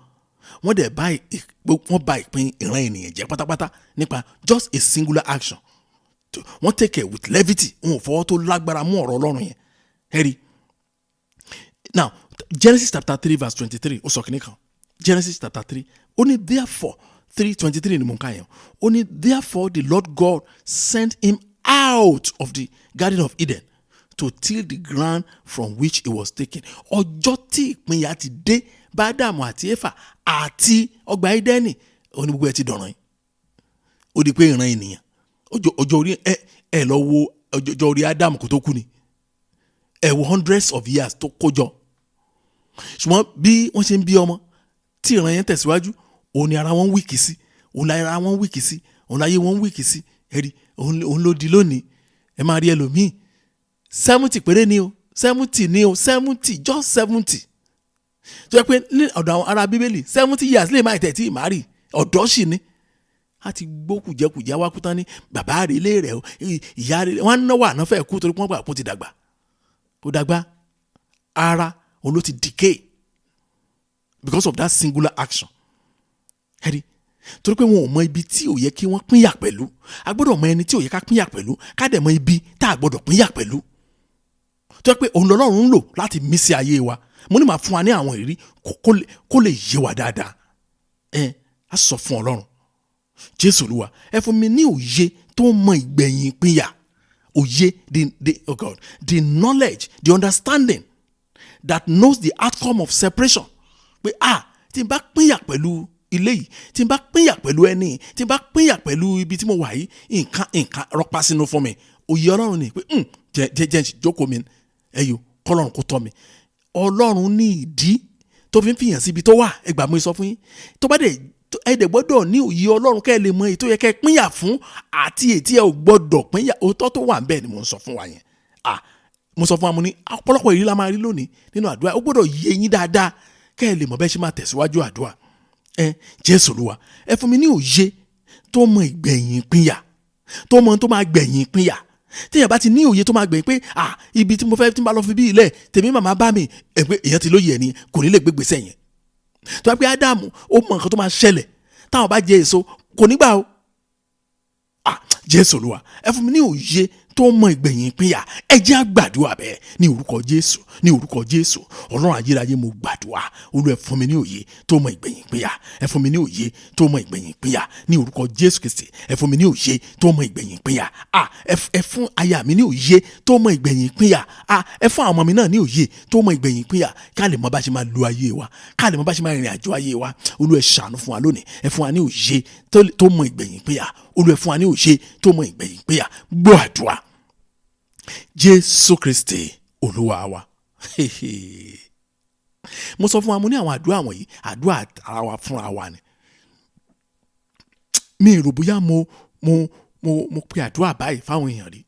Wọ́n dẹ̀ bá wọ́n bà ìpín ìran ènìyàn jẹ́ pátápátá nípa just a singular action. Wọ́n take it with levity. Wọn ò fọwọ́ tó lágbára mú ọ̀rọ̀ Ọlọ́run yẹn. Ẹ rí now, Genesis chapter 3 verse 23, ó sọ kìíní kan. Genesis chapter 3, ó ní therefore, 3:23 ni mo ń kà yẹn. Ó ní, "Therefore the Lord God sent him out of the Garden of Eden to till the ground from which he was taken." Ọjọ́ tí ìpínyà ti dé bá Ádámù àti Éfà àti ọgbà Édẹ́nì, ó ní gbogbo ẹ ti dọ̀ràn yìí. Ó di pé ìran ènìyàn, ọjọ́ orí ẹ lọ wo ọjọ́ orí Ádámù kó tó kú ni. Ẹ wo hundreds of years tó kó jọ. Ṣùgbọ́n bí wọ́n ṣe ń bí ọmọ tí ìran yẹn tẹ̀síwájú, òun ni ara wọn ń weak sí, òun ni ara wọn ń weak sí, òun láyé wọn ń weak sí. Ẹ̀rí òun ló di lónìí. Ẹ máa rí ẹlòmíì, 70 péré ni o, 70 ni o, 70, just 70, tó yẹ pé ní ọ̀dọ̀ àwọn ará Bíbélì, 70 years lè má tẹ̀ tí ì má rí, ọ̀dọ́ sì ni. A ti gbó kùjẹkùjẹ wá kú tán ní bàbá rẹ̀, ilé rẹ̀ o, ìyá rẹ̀, wọ́n á náwó àná fẹ́ kú torí wọ́n gbà kó ti dàgbà. Kó dàgbà, ara òun ló ti decay because of that singular action. Ẹ̀rí torí pé wọn ò mọ ibi tí ò yẹ kí wọ́n pínyà pẹ̀lú. A gbọ́dọ̀ mọ ẹni tí ò yẹ ká pínyà pẹ̀lú, ká dẹ̀ mọ ibi tá a gbọ́dọ̀ pínyà pẹ̀lú, tó yẹ pé òun lọ́lọ́run ń lò láti mí sí ayé wa. Mo ní màá fún wa ní àwọn ìrírí kó lè yé wa dáadáa. Ẹ á sọ fún Ọlọ́run, Jésù Olúwa, ẹ fún mi ní òye tó mọ ìgbẹ̀yìn ìpínyà. Òye, the oh God, the knowledge, the understanding that knows the outcome of separation. Pé ah, tí n bá pínyà pẹ̀lú ilé yìí, tí n bá pínyà pẹ̀lú ẹni, tí n bá pínyà pẹ̀lú ibi tí mo wà yìí, nǹkan rọpa sínú fún mi. Òye Ọlọ́run ni pé jẹ́ jẹ́ jókòó mi, ẹ̀yọ́ kọ́lọ́run kó tọ́ mi. Ọlọ́run ní ìdí tó fi ń fìyàn síbi tó wà. Ẹ gbà mí sọ fún yín, tó bá dẹ̀ ẹ dẹ̀ gbọ́dọ̀ ní òye Ọlọ́run kẹ́ ẹ lè mọ èyí tó yẹ kẹ́ ẹ pínyà fún àti èyí tí ẹ ò gbọ́dọ̀ pínyà. Òótọ́ tó wà ńbẹ̀ ni mò ń sọ fún wa yẹn. Mo sọ fún wa, mo ní ọ̀pọ̀lọpọ̀ ìrírí la máa rí lónìí nínú àdúrà. Ó gbọ́dọ̀ yé yín dáadáa kẹ́ ẹ lè mọ̀ bẹ́ẹ̀ ṣe máa tẹ̀síwájú àdúrà. Ẹ Jésù Olúwa, ẹ fún mi ní òye tó mọ ìgbẹ̀yìn ìpínyà, tó mọ tó máa gbẹ̀yìn ìpínyà. Téèyàn bá ti ní òye tó máa gbẹ̀yìn pé ah, ibi tí mo fẹ́ tí n bá lọ fi bí ilẹ̀ tèmi màmá bá mi, ẹ pé èèyàn ti lóye ẹ̀ ni kò ní lè gbégbèsè yẹn. Tó bá pé Ádámù ó mọ nǹkan tó máa ṣẹlẹ̀ táwọn bá jẹ èso, kò ní gbà o. Ah, Jésù Olúwa, ẹ fún mi ní òye tó mọ ìgbẹ̀yìn ìpínyà. Ẹ jẹ́ á gbàdúrà bẹ́ẹ̀ ní orúkọ Jésù, ní orúkọ Jésù. Ọlọ́run ayérayé, mo gbàdúrà, Olúwa, ẹ fún mi ní òye tó mọ ìgbẹ̀yìn ìpínyà. Ẹ fún mi ní òye tó mọ ìgbẹ̀yìn ìpínyà ní orúkọ Jésù Kristi. Ẹ fún mi ní òye tó mọ ìgbẹ̀yìn ìpínyà. Ah, ẹ fún aya mi ní òye tó mọ ìgbẹ̀yìn ìpínyà. Ah, ẹ fún àwọn ọmọ mi náà ní òye tó mọ ìgbẹ̀yìn ìpínyà, ká lè mọ bá ṣe máa lo ayé wa, ká lè mọ bá ṣe máa rìnrìn àjò ayé wa. Olúwa, ẹ ṣàánú fún wa lónìí. Ẹ fún wa ní òye tó mọ ìgbẹ̀yìn ìpínyà. Olúwa, ẹ fún wa ní òye tó mọ ìgbẹ̀yìn ìpínyà. Gbọ́ àdúrà, Jésù Kristi Olúwa wa. Mo sọ fún wa, mo ní àwọn àdúrà wọ̀nyí, àdúrà ara wa fúnra wa ni. Mi rò bóyá mo pe àdúrà báyìí fáwọn èèyàn rí.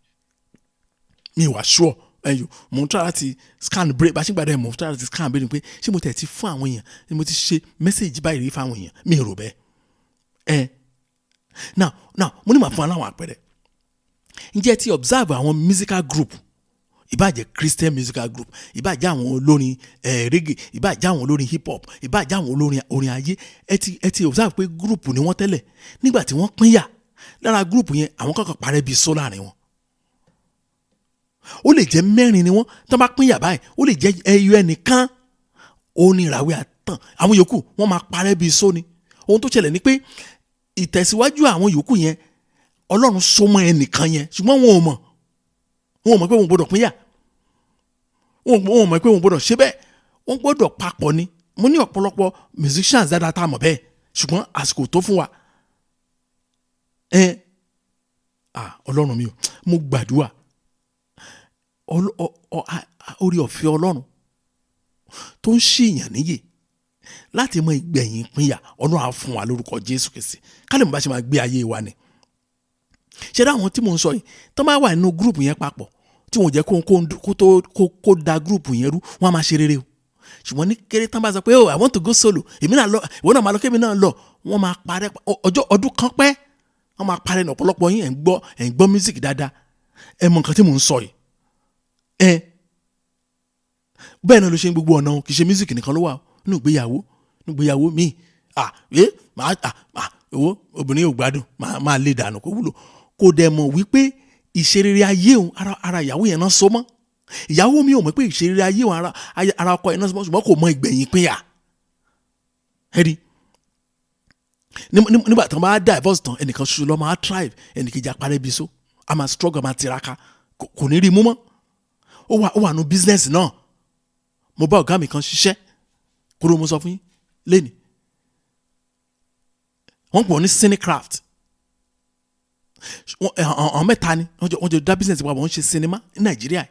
Mi wà sure. Ẹyọ, mo ń try láti scan brain bá ṣe ń gbàdúrà, mo ń try láti scan brain pé ṣé mo tẹ̀ ti fún àwọn èèyàn ni mo ti ṣe message báyìí rí fáwọn èèyàn. Mi rò bẹ́ẹ̀. Ẹ now mo ní màá fún wa láwọn àpẹẹrẹ. Ǹjẹ́ ẹ ti observe àwọn musical group, ìbáà jẹ́ Christian musical group, ìbáà jẹ́ àwọn olórin reggae, ìbáà jẹ́ àwọn olórin hip hop, ìbáà jẹ́ àwọn olórin orin ayé? Ẹ ti observe pé group ni wọ́n tẹ́lẹ̀. Nígbà tí wọ́n pínyà lára group yẹn, àwọn kankan parẹ́ bíi só láàrin wọn. Ó lè jẹ́ mẹ́rin ni wọ́n tán bá pínyà báyìí, ó lè jẹ́ ẹyọ ẹnìkan ó ní ìràwé àtàn, àwọn yòókù wọ́n máa parẹ́ bíi só ni. Ohun tó ṣẹlẹ̀ ni pé ìtẹ̀síwájú àwọn yòókù yẹn, Ọlọ́run so mọ́ ẹnìkan yẹn, ṣùgbọ́n wọn ò mọ̀ pé wọn ò gbọ́dọ̀ pínyà. Wọn ò mọ̀ pé wọn ò gbọ́dọ̀ ṣe bẹ́ẹ̀, wọ́n gbọ́dọ̀ papọ̀ ni. Mo ní ọ̀pọ̀lọpọ̀ musicians dáadáa tá a mọ̀ bẹ́ẹ̀, ṣùgbọ́n àsìkò tó fún wa. Ẹ ah, Ọlọ́run mi o, mo gbàdúrà, orí ọ̀fẹ́ Ọlọ́run tó ń ṣìyàn níyè láti mọ ìgbẹ̀yìn ìpínyà, Ọlọ́run á fún wa lórúkọ Jésù Kristi, ká lè mọ̀ bá ṣe máa gbé ayé wa ni. Ṣe dá àwọn tí mò ń sọ yìí tó máa wà nínú group yẹn papọ̀, tí wọ́n jẹ́ kó tó kó da group yẹn rú, wọ́n á máa ṣe rere o. Ṣùgbọ́n ní kéré tán bá sọ pé, "Oh, I want to go solo, èmi náà lọ, ìwọ náà máa lọ, kémi náà lọ," wọ́n máa parẹ́. Ọjọ́ ọdún kan pẹ́, wọ́n máa parẹ́ ní. Ọ̀pọ̀lọpọ̀ yín ẹ̀ ń gbọ́ music dáadáa, ẹ mọ nǹkan tí mò ń sọ yìí. Ẹ bẹ́ẹ̀ náà ló ṣe ń gbogbo ọ̀nà o. Kì í ṣe music nìkan ló wà o. Nínú ìgbéyàwó míì, ah, ẹ máa, ah ah, owó obìnrin ò gbádùn, máa lè dànù, kó wúlò, kò dẹ̀ mọ̀ wípé ìṣerere ayé òun, ara ìyàwó yẹn náà so mọ́. Ìyàwó mi ò mọ̀ pé ìṣerere ayé òun, ara ọkọ yẹn náà so mọ́, ṣùgbọ́n kò mọ ìgbẹ̀yìn pínyà. Ẹ̀rí nígbà tí wọ́n bá divorce tán, ẹnìkan ṣoṣo ló máa thrive, ẹnìkejì aparẹ́ bí so, a máa struggle, a máa tiraka, kò ní rí mú mọ́. Ó wà nù business náà. Mo bá ọ̀gá mi kan ṣiṣẹ́ kúrò, mo sọ fún yín lẹ́nìí, wọ́n pọ̀ ní Cinecraft. Àwọn mẹ́ta ni wọ́n jọ dá business papọ̀, wọ́n ṣe sinimá ní Nàìjíríà.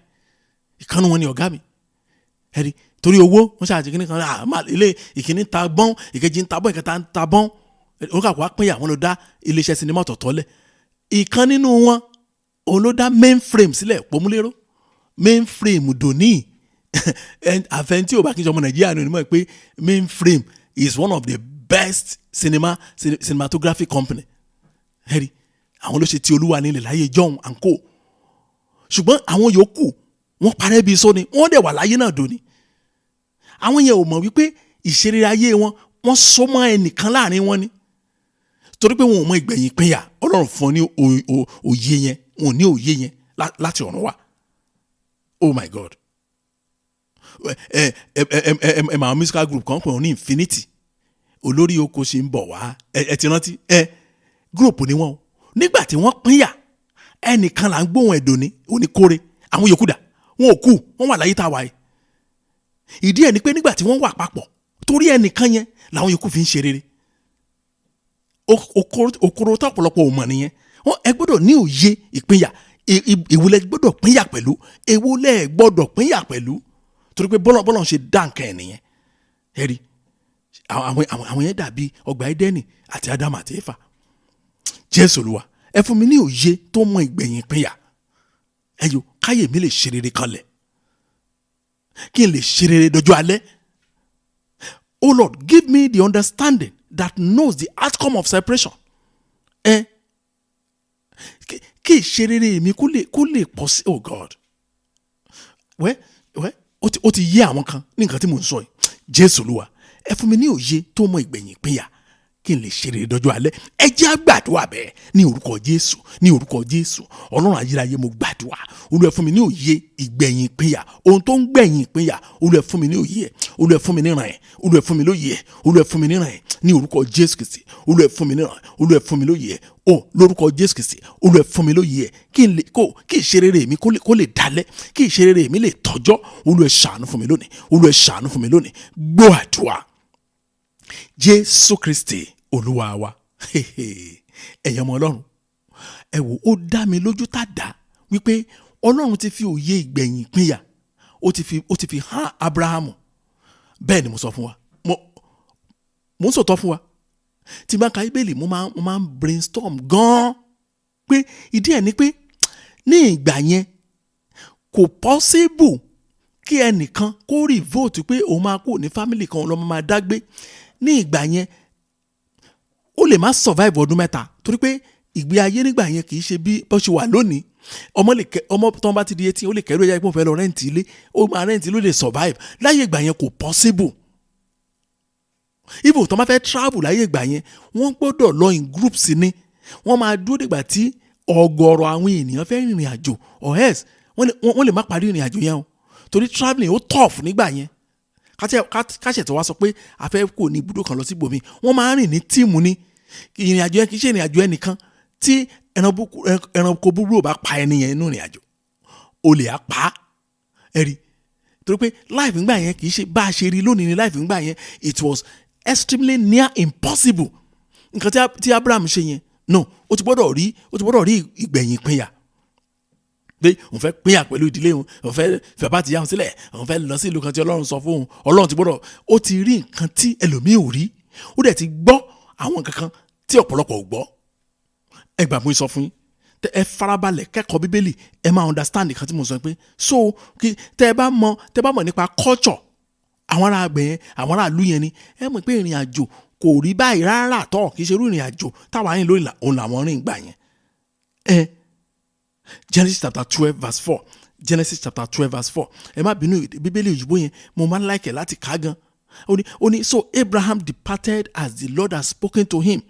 Ìkànnì wọn ni ọ̀gá mi. Ẹ̀rí torí owó wọ́n ṣàjẹ́ kíní kan, ilé ìkíní ta bọ́n, ìkejì ń ta bọ́n, ìkẹta ń ta bọ́n. Oníkàkọ́ wá pínyà, wọ́n lọ dá iléeṣẹ́ sinimá ọ̀tọ̀ọ̀tọ̀ lẹ̀. Ìkan nínú wọn, òun ló dá Mainframe sílẹ̀, pòmúlérò Mainframe dòní. Àfẹn tí ò bá kí n ṣe ọmọ Nàìjíríà ní onímọ̀ pé Mainframe is one of the best cinematography company. Ẹ̀rí àwọn ló ṣe ti Olúwa nílẹ̀ láyé john and co. Ṣùgbọ́n àwọn yòókù, wọ́n parẹ́ bíi sóni, wọ́n dẹ̀ wà láyé náà dòní. Àwọn yẹn ò mọ̀ wípé ìṣeré ayé wọn, wọ́n so mọ́ ẹnìkan láàrin wọn ni, torí pé wọn ò mọ ìgbẹ̀yìn pínyà. Ọlọ́run fún ọ ní òye yẹn. Wọn ò ní òye yẹn láti ọ̀run wá. Oh my God. Ẹ ẹ ẹ ẹ ẹ máa musical group kan pè wọ́n ní Infinity, olórí oko ṣe ń bọ̀ wá. Ẹ ti rántí ẹ, group ni wọ́n o. Nígbà tí wọ́n pínyà, ẹnìkan là ń gbóhùn ẹ̀dùn ní oníkóre. Àwọn yòókù dà? Wọn ò kú, wọ́n wà láyé tá a wà yìí. Ìdí ẹ̀ ni pé nígbà tí wọ́n wà papọ̀, torí ẹnìkan yẹn làwọn yòókù fi ń ṣe rere. Okoro tó ọ̀pọ̀lọpọ̀ ò mọ̀ nìyẹn. Wọ́n ẹ gbọ́dọ̀ ní òye ìpínyà. Èwo lẹ gbọ́dọ̀ pínyà pẹ̀lú, èwo lẹ gbọ́dọ̀ pínyà pẹ̀lú, torí pé bọ́lọ̀ bọ́lọ̀ ń ṣe dá nǹkan ẹ̀ nìyẹn. Ẹ rí àwọn yẹn dàbí ọgbà Édẹ́nì àti Ádámù àti Éfà. Jésù Olúwa, ẹ fún mi ní òye tó mọ ìgbẹ̀yìn ìpínyà. Ẹ yo káyè mi lè ṣe rere kanlẹ̀, kí n lè ṣe rere dọjọ́ alẹ́. Oh Lord, give me the understanding that knows the outcome of separation. Ẹ kí ìṣerere mi kó lè pọ̀ sí. Oh God, wẹ́ ó ti yé àwọn kan ní nǹkan tí mò ń sọ yìí. Jésù Olúwa, ẹ fún mi ní òye tó mọ ìgbẹ̀yìn ìpínyà, kí n lè ṣe rere dọjọ́ alẹ́. Ẹ jẹ́ á gbàdúrà bẹ́ẹ̀ ní orúkọ Jésù. Ní orúkọ Jésù, Ọlọ́run ayérayé, mo gbàdúrà. Olúwa, fún mi ní òye ìgbẹ̀yìn ìpínyà, ohun tó ń gbẹ̀yìn ìpínyà. Olúwa, fún mi ní òye ẹ̀. Olúwa, fún mi níran ẹ̀. Olúwa, fún mi lóye ẹ̀. Olúwa, fún mi níran ẹ̀ ní orúkọ Jésù Kristi. Olúwa, fún mi níran. Olúwa, fún mi lóye ẹ̀ o, lórúkọ Jésù Kristi. Olúwa, fún mi lóye ẹ̀, kí n lè kó kí ìṣerere mi kó lè dalẹ̀, kí ìṣerere mi lè tọ́jọ́. Olúwa, ṣàánú fún mi lónìí. Olúwa, ṣàánú fún mi lónìí. Gbọ́ àdúrà, Jésù Kristi Olúwa wa. Ẹ̀yin ọmọ Ọlọ́run, ẹ wò ó, dá mi lójú tá dá wípé Ọlọ́run ti fi òye ìgbẹ̀yìn ìpínyà, ó ti fi hàn Abrahamu. Bẹ́ẹ̀ ni mo sọ fún wa, mo ń sọ̀tọ̀ fún wa. Tí n bá ka Bíbélì, mo máa ń brainstorm gan-an pé ìdí ẹ̀ ni pé ní ìgbà yẹn, kò possible kí ẹnìkan kó revolt pé òun máa kú ní family kan, òun lọ́mọ máa dágbé. Ní ìgbà yẹn, ó lè má survive ọdún 3, torí pé ìgbé ayé nígbà yẹn kì í ṣe bí bó ṣe wà lónìí. Ọmọ lè kẹ ọmọ tó ń bá ti di 18, ó lè kẹrù ẹ̀yà ìpín fẹ́ lọ rent ilé, ó máa rent, ló lè survive. Láyé ìgbà yẹn, kò possible. Even tó máa fẹ́ travel láyé ìgbà yẹn, wọ́n gbọ́dọ̀ lọ in groups ni. Wọ́n máa dúró dìgbà tí ọ̀gọ̀rọ̀ àwọn ènìyàn fẹ́ rìnrìn àjò, or else wọ́n lè má parí ìrìn àjò yẹn o, torí travelling ó tough nígbà yẹn. Káṣẹ̀ tó wá sọ pé a fẹ́ kó ní ibùdó kan lọ sí ibòmíì, wọ́n máa ń rìn ní team ní. Ìrìn àjò yẹn kì í ṣe ìrìn àjò ẹnìkan. Tí ẹranko búburú ò bá pa ẹni yẹn nínú ìrìn àjò, olè á pa á. Ẹ rí, torí pé life ńgbà yẹn kì í ṣe bá a ṣe rí lónìí ní life ńgbà yẹn. It was extremely near impossible, nǹkan tí Abraham ṣe yẹn. No, ó ti gbọ́dọ̀ rí ìgbẹ̀yìn ìpínyà pé òun fẹ́ pínyà pẹ̀lú ìdílé òun, òun fẹ́ fẹ́ bá ti yá òun sílẹ̀, òun fẹ́ lọ sí ìlú kan tí Ọlọ́run sọ fún òun. Ọlọ́run ti gbọ́dọ̀, ó ti rí nǹkan tí ẹlòmíì ò rí, ó dẹ̀ ti gbọ́ àwọn nǹkan kan tí ọ̀pọ̀lọpọ̀ ò gbọ́. Ẹ gbà, mo sọ fún yín, ẹ farabalẹ̀ kẹ́kọ̀ọ́ Bíbélì, ẹ máa understand nǹkan tí mo sọ pé so kí tẹ bá mọ̀ nípa culture àwọn ará àgbẹ̀ yẹn, àwọn ará ìlú yẹn ni, ẹ mọ̀ pé ìrìn àjò kò rí báyìí rárá tọ́. Kì í ṣe irú ìrìn àjò táwa rìn lónìí òun làwọn rìn gbà yẹn. Ẹ Genesis chapter 12 verse 4, Genesis chapter 12 verse 4. Ẹ má bínú, Bíbélì òyìnbó yẹn, mo máa ń like ẹ̀ láti kà gan. Ó ní, "So Abraham departed as the Lord had spoken to him,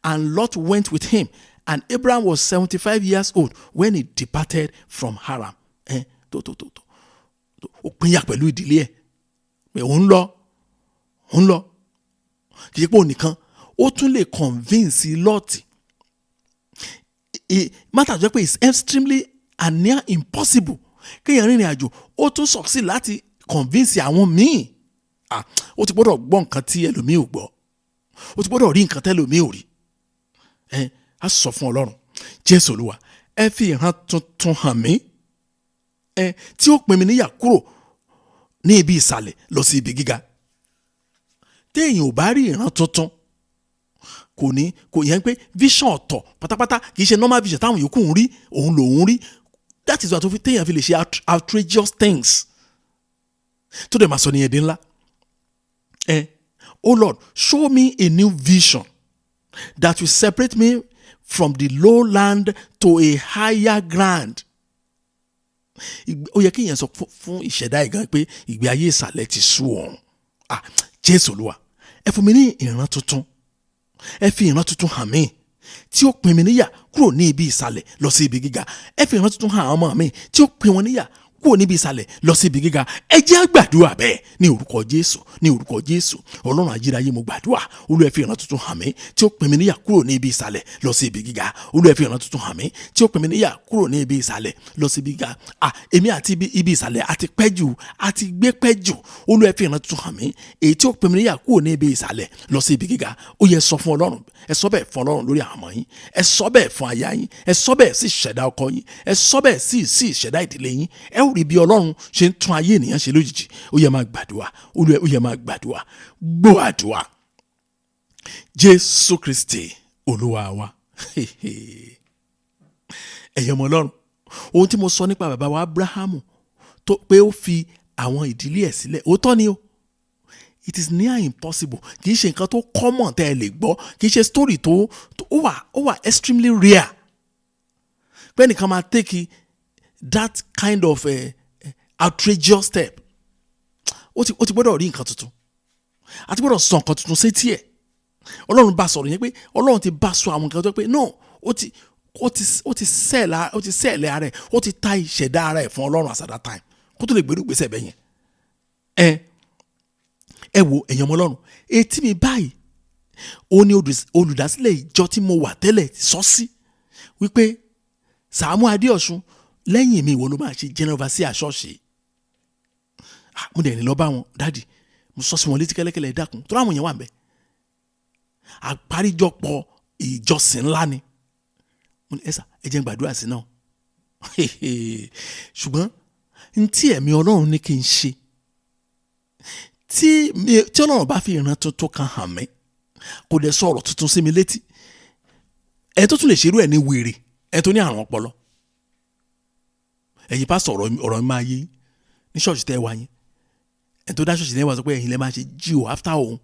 and Lot went with him. And Abraham was 75 years old when he departed from Haran." Ẹ tó tó tó tó, ó pínyà pẹ̀lú ìdílé ẹ̀ pé òun lọ, òun lọ. Kì í ṣe pé òun nìkan, ó tún lè convince Lọ́ọ̀tì. Matter jẹ́ pé it's extremely and near impossible kéèyàn rìnrìn àjò, ó tún succeed láti convince àwọn míì. Ah, ó ti gbọ́dọ̀ gbọ́ nǹkan tí ẹlòmíì ò gbọ́, ó ti gbọ́dọ̀ rí nǹkan tẹ́lòmíì ò rí. Ẹ á sọ fún Ọlọ́run. Jésù Olúwa, ẹ fi ìran tuntun hàn mí, ẹ tí ó pín mi níyà kúrò ní ibi ìsàlẹ̀ lọ sí ibi gíga. Téèyàn ò bá rí ìran tuntun, kò ní kò yẹn pé vision ọ̀tọ̀ pátápátá, kì í ṣe normal vision táwọn yòókù ń rí òun lòún rí. That is why tó fi téèyàn fi lè ṣe outrageous things, tó dẹ̀ máa sọ nìyẹn dín ńlá. Ẹ, "Oh Lord, show me a new vision that will separate me from the lowland to a higher ground." Ó yẹ kéèyàn sọ fún ìṣẹ̀dá ẹ̀ gan pé ìgbé ayé ìsàlẹ̀ ti sú òun. Ah, Jésù Olúwa, ẹ fún mi ní ìran tuntun, ẹ fi ìran tuntun hàn mí tí ó pín mi níyà kúrò ní ibi ìsàlẹ̀ lọ sí ibi gíga. Ẹ fi ìran tuntun hàn àwọn ọmọ mi tí ó pín wọn níyà kúrò ní ibi ìsàlẹ̀ lọ sí ibi gíga. kúrò níbi ìsàlẹ̀ lọ sí ibi gíga. Ẹ jẹ́ á gbàdúrà bẹ́ẹ̀ ní orúkọ Jésù, ní orúkọ Jésù. Ọlọ́run ayérayé, mo gbàdúrà. Olúwa, fi ìran tuntun hàn mí tí ó pín mi níyà kúrò ní ibi ìsàlẹ̀ lọ sí ibi gíga. Olúwa, fi ìran tuntun hàn mí tí ó pín mi níyà kúrò ní ibi ìsàlẹ̀ lọ sí ibi gíga. À, èmi àti ibi ìsàlẹ̀ àti pẹ́ jù, àti gbé pẹ́ jù. Olúwa, fi ìran tuntun hàn mí èyí tí ó pín mi níyà kúrò ní ibi ìsàlẹ̀ lọ sí ibi gíga. Ó yẹ sọ fún Ọlọ́run. Ẹ sọ bẹ́ẹ̀ fún Ọlọ́run lórí àwọn ọmọ yín, ẹ sọ bẹ́ẹ̀ fún aya yín, ẹ sọ bẹ́ẹ̀ sí ìṣẹ̀dá ọkọ yín, ẹ sọ bẹ́ẹ̀ sí ìṣẹ̀dá ìdílé yín. Ẹ ó rí bí Ọlọ́run ṣe ń tún ayé ènìyàn ṣe lójijì. Ó yẹ máa gbàdúrà. Olúwa, ó yẹ máa gbàdúrà. Gbọ́ àdúrà. Jésù Kristi Olúwa wa. Ẹ̀yin ọmọ Ọlọ́run, ohun tí mo sọ nípa bàbá wa Abrahamu tó pé ó fi àwọn ìdílé ẹ̀ sílẹ̀, òótọ́ ni o. It is near impossible. Kì í ṣe nǹkan tó common tẹ́ ẹ lè gbọ́. Kì í ṣe story tó ó wà extremely rare pé ẹnìkan máa take that kind of outrageous step. Ó ti gbọ́dọ̀ rí nǹkan tuntun, àti gbọ́dọ̀ sọ nǹkan tuntun sétí ẹ̀. Ọlọ́run bá sọ̀rọ̀ yẹn pé Ọlọ́run ti bá sọ àwọn nǹkan tó pé no, ó ti sell ara ẹ̀, ó ti ta ìṣẹ̀dá ara ẹ̀ fún Ọlọ́run as at that time kó tó lè gbèrú gbèsè bẹ́ẹ̀ yẹn. Ẹ wo, ẹ̀yin ọmọ Ọlọ́run, etí mi báyìí ó ní olùdásílẹ̀ ìjọ tí mo wà tẹ́lẹ̀ sọ sí wípé, "Sàámú Adéọ̀sùn, lẹ́yìn mi, ìwọ ló máa ṣe general overseer ṣọ́ọ̀ṣì." Ah, mo dẹ̀ ní lọ bá wọn, "Daddy," mo sọ sí wọn létí kẹ́lẹ́kẹ́lẹ́, "Ẹ dákun," tó láwọn èèyàn wà ń bẹ̀, àparíjọpọ̀ ìjọsìn ńlá ni. Mo ní, "Ẹ sà, ẹ jẹ́ n gbàdúrà sí náà." Ṣùgbọ́n n tí ẹ̀mí Ọlọ́run ní kí n ṣe, tí Ọlọ́run bá fi ìran tuntun kan hàn mí, kò dẹ̀ sọ ọ̀rọ̀ tuntun sí mi létí, ẹ tó tún lè ṣerú ẹ̀ ní wèrè, ẹ tó ní àrùn ọpọlọ. Ẹ̀yin pásítọ̀, ọ̀rọ̀ mi máa yé yín. Ní ṣọ́ọ̀ṣì tẹ́ ẹ wá yín, ẹ tó dá ṣọ́ọ̀ṣì tẹ́ ẹ wá sọ pé ẹ̀yin lẹ máa ṣe G.O after òun,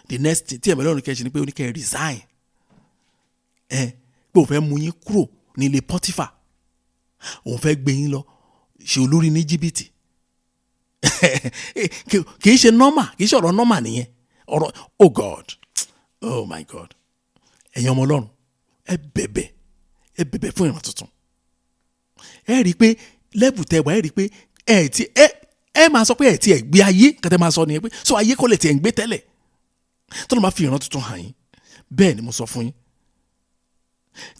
the next thing tí ẹ̀mí Ọlọ́run kẹ́ ṣe ni pé ó ní kẹ́ ẹ resign, ẹ pé òun fẹ́ mú yín kúrò ní ilé Pọ́tífà, òun fẹ́ gbé yín lọ ṣe olórí ní Jìbìtì. Kì í ṣe normal, kì í ṣe ọ̀rọ̀ normal nìyẹn. Ọ̀rọ̀, oh God, oh my God. Ẹ̀yin ọmọ Ọlọ́run, ẹ bẹ̀bẹ̀, ẹ bẹ̀bẹ̀ fún ìran tuntun. Ẹ rí i pé level tẹ wá, ẹ rí i pé ẹ ti ẹ máa sọ pé ẹ ti ẹ gbé ayé kẹtẹ máa sọ nìyẹn pé so ayé kò lè tiẹ̀ ń gbé tẹ́lẹ̀ tó ló máa fi ìran tuntun hàn yín. Bẹ́ẹ̀ ni mo sọ fún yín,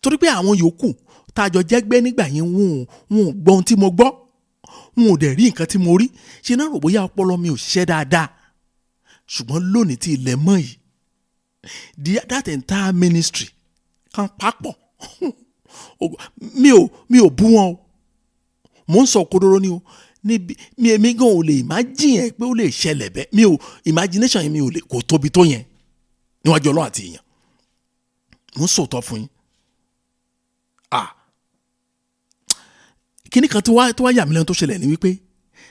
torí pé àwọn yòókù tá a jọ jẹ́gbẹ́ nígbà yẹn, wọn ò gbọ́ ohun tí mo gbọ́, wọn ò dẹ̀ rí nǹkan tí mo rí. Ṣe náà rò bóyá ọpọlọ mi ò ṣiṣẹ́ dáadáa. Ṣùgbọ́n lónìí tí ilẹ̀ mọ́ yìí, that entire ministry kan papọ̀, mi ò bú wọn o, mò ń sọ òkodoro ni o. Níbi mi, èmi gan ò lè imagine ẹ pé ó lè ṣẹlẹ̀ bẹ́ẹ̀. Mi ò imagination mi ò lè kò tóbi tó yẹn níwájú Ọlọ́run àti èèyàn. Mò ń sòótọ́ fún yín. Ah, kíní kan tó wá yà mí lẹ́nu tó ṣẹlẹ̀ ni wípé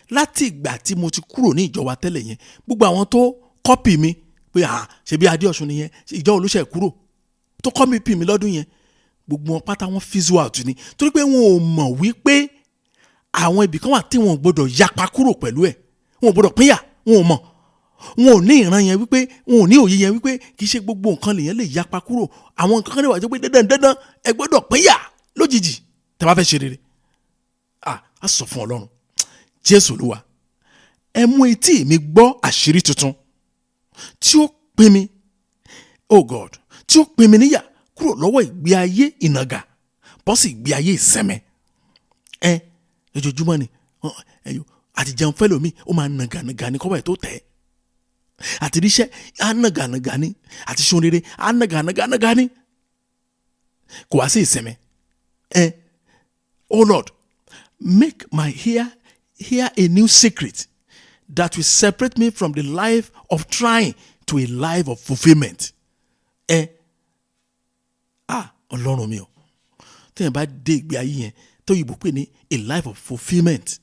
láti ìgbà tí mo ti kúrò ní ìjọba tẹ́lẹ̀ yẹn, gbogbo àwọn tó copy mi pé, "Ah, ṣebí Adéọ̀sùn nìyẹn, ìjọ olóṣẹ̀ kúrò," tó copy mi lọ́dún yẹn, gbogbo wọn pátá wọn fizzle out ni, torí pé wọn ò mọ̀ wípé àwọn ibì kan wà tí wọn ò gbọdọ̀ yapa kúrò pẹ̀lú ẹ̀, wọn ò gbọdọ̀ pínyà. Wọn ò mọ̀, wọn ò ní ìran yẹn wípé, wọn ò ní òye yẹn wípé kì í ṣe gbogbo nǹkan lèyẹn lè yapa kúrò. Àwọn nǹkan kan lè wà tó pé dandan dandan, ẹ gbọdọ̀ pínyà lójijì tẹ́ bá fẹ́ ṣe rere. Ah, a sọ fún Ọlọ́run. Jésù Olúwa, ẹ mú etí mi gbọ́ àṣírí tuntun tí ó pín mi, oh God, tí ó pín mi níyà kúrò lọ́wọ́ ìgbé ayé ìnàgà bọ́ sí ìgbé ayé ìsẹ̀mẹ́. Ẹ lójoojúmọ́ ni ẹyọ àti jẹun fẹ́ lómi, ó máa nàgànàgà ní kọ́wọ́ ẹ̀ tó tẹ̀, àti ríṣẹ́ á nàgànàgà ní, àti ṣe rere á nàgànàgà ní, kò wá sí ìsẹ̀mẹ́ ẹ. Oh Lord, make my ear hear a new secret that will separate me from the life of trying to a life of fulfilment. Ẹ ah, Ọlọ́run mi o, téèyàn bá dé ìgbé ayé yẹn tó yìnbó pè ní a life of fulfilment,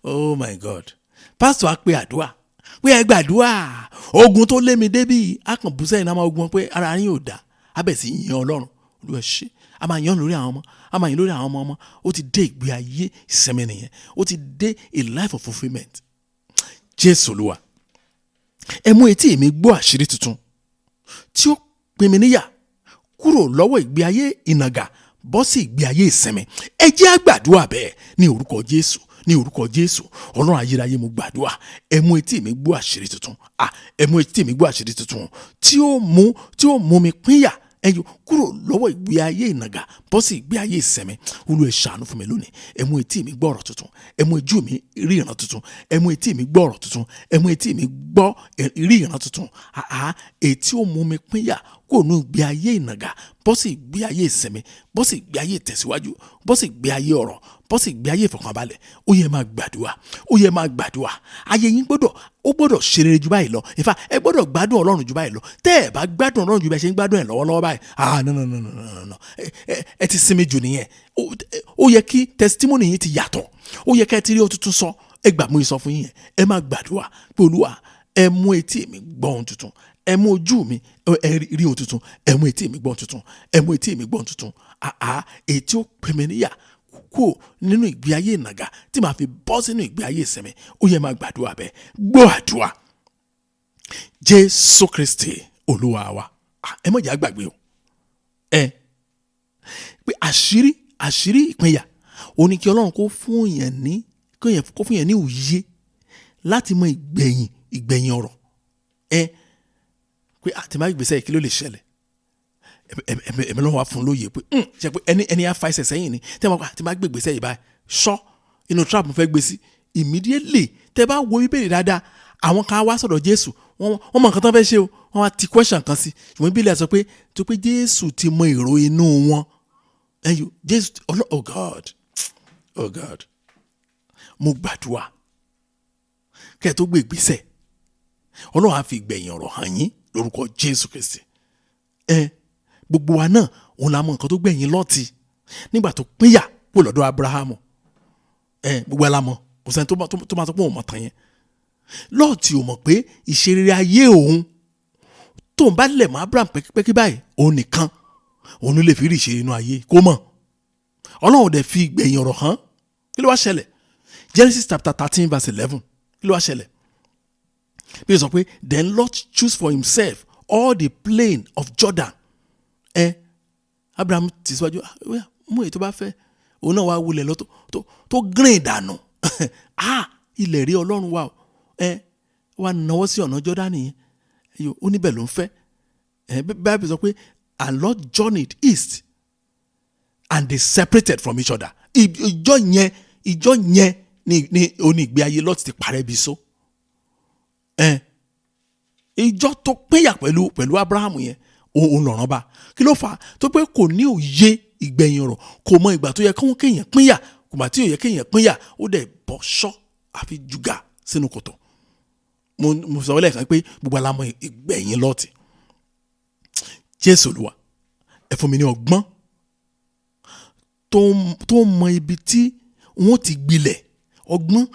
oh my God. Pásítọ̀ á pe àdúrà pé ẹ gbàdúrà, ogun tó lé mi débí, á kàn bú sẹ́yìn náà, máa ogun wọn pé ara yín ò dá, á bẹ̀ sí yan Ọlọ́run. Olúwa ṣe, a máa yan lórí àwọn ọmọ, a máa yan lórí àwọn ọmọ ọmọ. Ó ti dé ìgbé ayé ìsinmi nìyẹn, ó ti dé a life of fulfilment. Jésù Olúwa, ẹ mú etí mi gbọ́ àṣírí tuntun tí ó pín mi níyà kúrò lọ́wọ́ ìgbé ayé ìnàgà. bọ́ sí ìgbé ayé ìsinmi. Ẹ jẹ́ á gbàdúrà bẹ́ẹ̀ ní orúkọ Jésù, ní orúkọ Jésù. Ọlọ́run ayérayé, mo gbàdúrà, ẹ mú etí mi gbọ́ àṣírí tuntun. Ẹ mú etí mi gbọ́ àṣírí tuntun tí ó mú mi pínyà ẹyọ kúrò lọ́wọ́ ìgbé ayé ìnàgà bọ́ sí ìgbé ayé ìsinmi. Olúwa, ẹ ṣàánú fún mi lónìí. Ẹ mú etí mi gbọ́ ọ̀rọ̀ tuntun, ẹ mú ojú mi rí ìran tuntun. Ẹ mú etí mi gbọ́ ọ̀rọ̀ tuntun, ẹ mú etí mi gbọ́ rí ìran tuntun, èyí tí ó mú mi pínyà kúrò ní ìgbé ayé ìnàgà bọ́ sí ìgbé ayé ìsinmi, bọ́ sí ìgbé ayé ìtẹ̀síwájú, bọ́ sí ìgbé ayé ọ̀rọ̀, bọ́ sí ìgbé ayé ìfọ̀kànbalẹ̀. Ó yẹ máa gbàdúrà, ó yẹ máa gbàdúrà. Ayé yín gbọ́dọ̀ ṣe rere ju báyìí lọ. In fact, ẹ gbọ́dọ̀ gbádùn Ọlọ́run ju báyìí lọ. Tẹ́ ẹ bá gbádùn Ọlọ́run ju bẹ́ẹ̀ ṣe ń gbádùn ẹ̀ lọ́wọ́lọ́wọ́ báyìí, ah, no, no, no, no, no, no, ẹ ti sinmi jù nìyẹn. Ó yẹ kí testimony yín ti yàtọ̀, ó yẹ kẹ́ ẹ ti rí ohun tuntun sọ. Ẹ gbà mú ìsọ fún yín yẹn. Ẹ máa gbàdúrà pé, Olúwa, ẹ mú etí mi gbọ́ ohun tuntun, ẹ mú ojú mi ẹ rí ohun tuntun, ẹ mú etí mi gbọ́ ohun tuntun, ẹ mú etí mi gbọ́ ohun tuntun, èyí tí ó pè mí níyà kúrò nínú ìgbé ayé ìnàgà tí màá fi bọ́ sínú ìgbé ayé ìsinmi. Ó yẹ máa gbàdúrà bẹ́ẹ̀. Gbọ́ àdúrà, Jésù Kristi Olúwa wa. Ẹ má jẹ́ á gbàgbé o, ẹ pé àṣírí ìpínyà ó ní kí Ọlọ́run kó fún yẹn ní òye láti mọ ìgbẹ̀yìn ọ̀rọ̀ ẹ pé àti má gbèsè kí ló lè ṣẹlẹ̀. Ẹ̀mí lọ́wọ́ wá fún lóye pé ṣe pé ẹni á fa ẹsẹ̀ sẹ́yìn ni tẹ́ wọ́n àti má gbègbèsè yìí báyìí sọ inú trap mo fẹ́ gbé sí immediately. Tẹ́ bá wo Bíbélì dáadáa, àwọn kan wá sọ̀dọ̀ Jésù, wọ́n mọ nǹkan tán fẹ́ ṣe o, wọ́n wá ti question kan sí, ṣùgbọ́n Bíbélì sọ pé tó pé Jésù ti mọ èrò inú wọn. Ẹyọ Jésù. Oh God, oh God, mo gbàdúrà, kẹ́ ẹ tó gbé ìgbésẹ̀, Ọlọ́run á fi ìgbẹ̀yìn ọ̀rọ̀ hàn yín lórúkọ Jésù Kristi. Ẹ gbogbo wa náà òun la mọ nǹkan tó gbẹ̀yìn Lọ́ọ̀tì nígbà tó pínyà kó lọ́dọ̀ Abrahamu. Ẹ gbogbo ẹ la mọ̀, kò sẹ́ni tó máa sọ pé òun mọ̀ tán yẹn. Lọ́ọ̀tì ò mọ̀ pé ìṣeré ayé òun tó ń bá lẹ̀ mọ́ Abraham pẹ́kípẹ́kí báyìí, òun nìkan òun ló lè fi rí ìṣeré inú ayé kó mọ̀. Ọlọ́run dẹ̀ fi ìgbẹ̀yìn ọ̀rọ̀ hàn. Kí ló wá ṣẹlẹ̀? Genesis chapter 13 verse 11. Kí ló wá ṣẹlẹ̀? Bí ó sọ pé, "Then Lot choose for himself all the plain of Jordan." Ẹ Abraham ti síwájú, mú èyí tó bá fẹ́. Òun náà wá wulẹ̀ lọ tó green dànù. Ah, ilẹ̀ rí Ọlọ́run wa o. Ẹ wá náwó sí ọ̀nà Jordan yẹn, ó níbẹ̀ ló ń fẹ́. Ẹ Bible sọ pé, "And Lot journeyed east and they separated from each other." Ìjọ yẹn ni oní ìgbé ayé Lot ti parẹ́ bí so. Ẹ ìjọ tó pínyà pẹ̀lú Abraham yẹn, òun lọ̀ràn bá. Kí ló fà á? Tó pé kò ní òye ìgbẹ̀yìn ọ̀rọ̀, kò mọ ìgbà tó yẹ kó kéèyàn pínyà, kò mà tí ò yẹ kéèyàn pínyà. Ó dẹ̀ bọ́ ṣọ́ àfi jùgà sínú kòtò. Mo sọ lẹ́ẹ̀kan pé gbogbo alámọ̀ ìgbẹ̀yìn Lọ́ọ̀tì. Jésù Olúwa, ẹ fún mi ní ọgbọ́n tó mọ ibi tí wọ́n ti gbilẹ̀, ọgbọ́n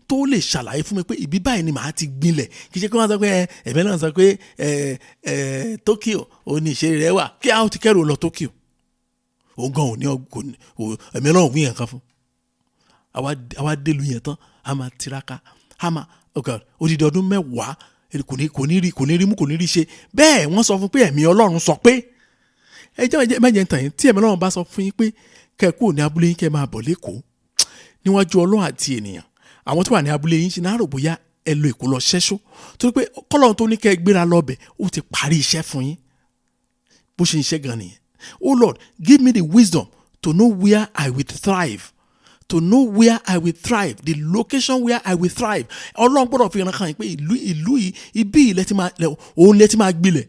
tó lè ṣàlàyé fún mi pé ibi báyìí ni màá ti gbilẹ̀. Kì í ṣe pé wọ́n sọ pé ẹ ẹ̀mí náà sọ pé ẹ ẹ Tokyo ò ní ìṣeré rẹ wà, kí a ó ti kẹ́rù lọ Tokyo. Òun gan ò ní ẹ̀mí náà wí yẹn kan fún àwa délu yẹn tán, a máa tiraka, a máa, oh God, odidi ọdún 10 kò ní rí mú, kò ní rí ṣe. Bẹ́ẹ̀ wọ́n sọ fún pé ẹ̀mí Ọlọ́run sọ pé ẹ jẹ́ mẹ́jẹ̀ ń tàn yín. Tí ẹ̀mí Ọlọ́run bá sọ fún yín pé kẹ́ ẹ kúrò ní abúlé yín, kẹ́ ẹ máa bọ̀ lẹ́kọ̀ọ́, níwájú Ọlọ́run àti ènìyàn, àwọn tó wà ní abúlé yín ṣe náà rò bóyá ẹ lọ Èkó lọ ṣẹ́ṣó, torí pé kọ́lọ́run tó ní kẹ́ ẹ gbéra lọ́bẹ̀, ó ti parí iṣẹ́ fún yín. Bó ṣe ń ṣe gan nìyẹn. Oh Lord, give me the wisdom to know where I will thrive, to know where I will thrive, the location where I will thrive. Ọlọ́run gbọ́dọ̀ fi ìran kan yín pé ìlú yìí, ibi yìí lẹ́tí máa òun lẹ́tí máa gbilẹ̀.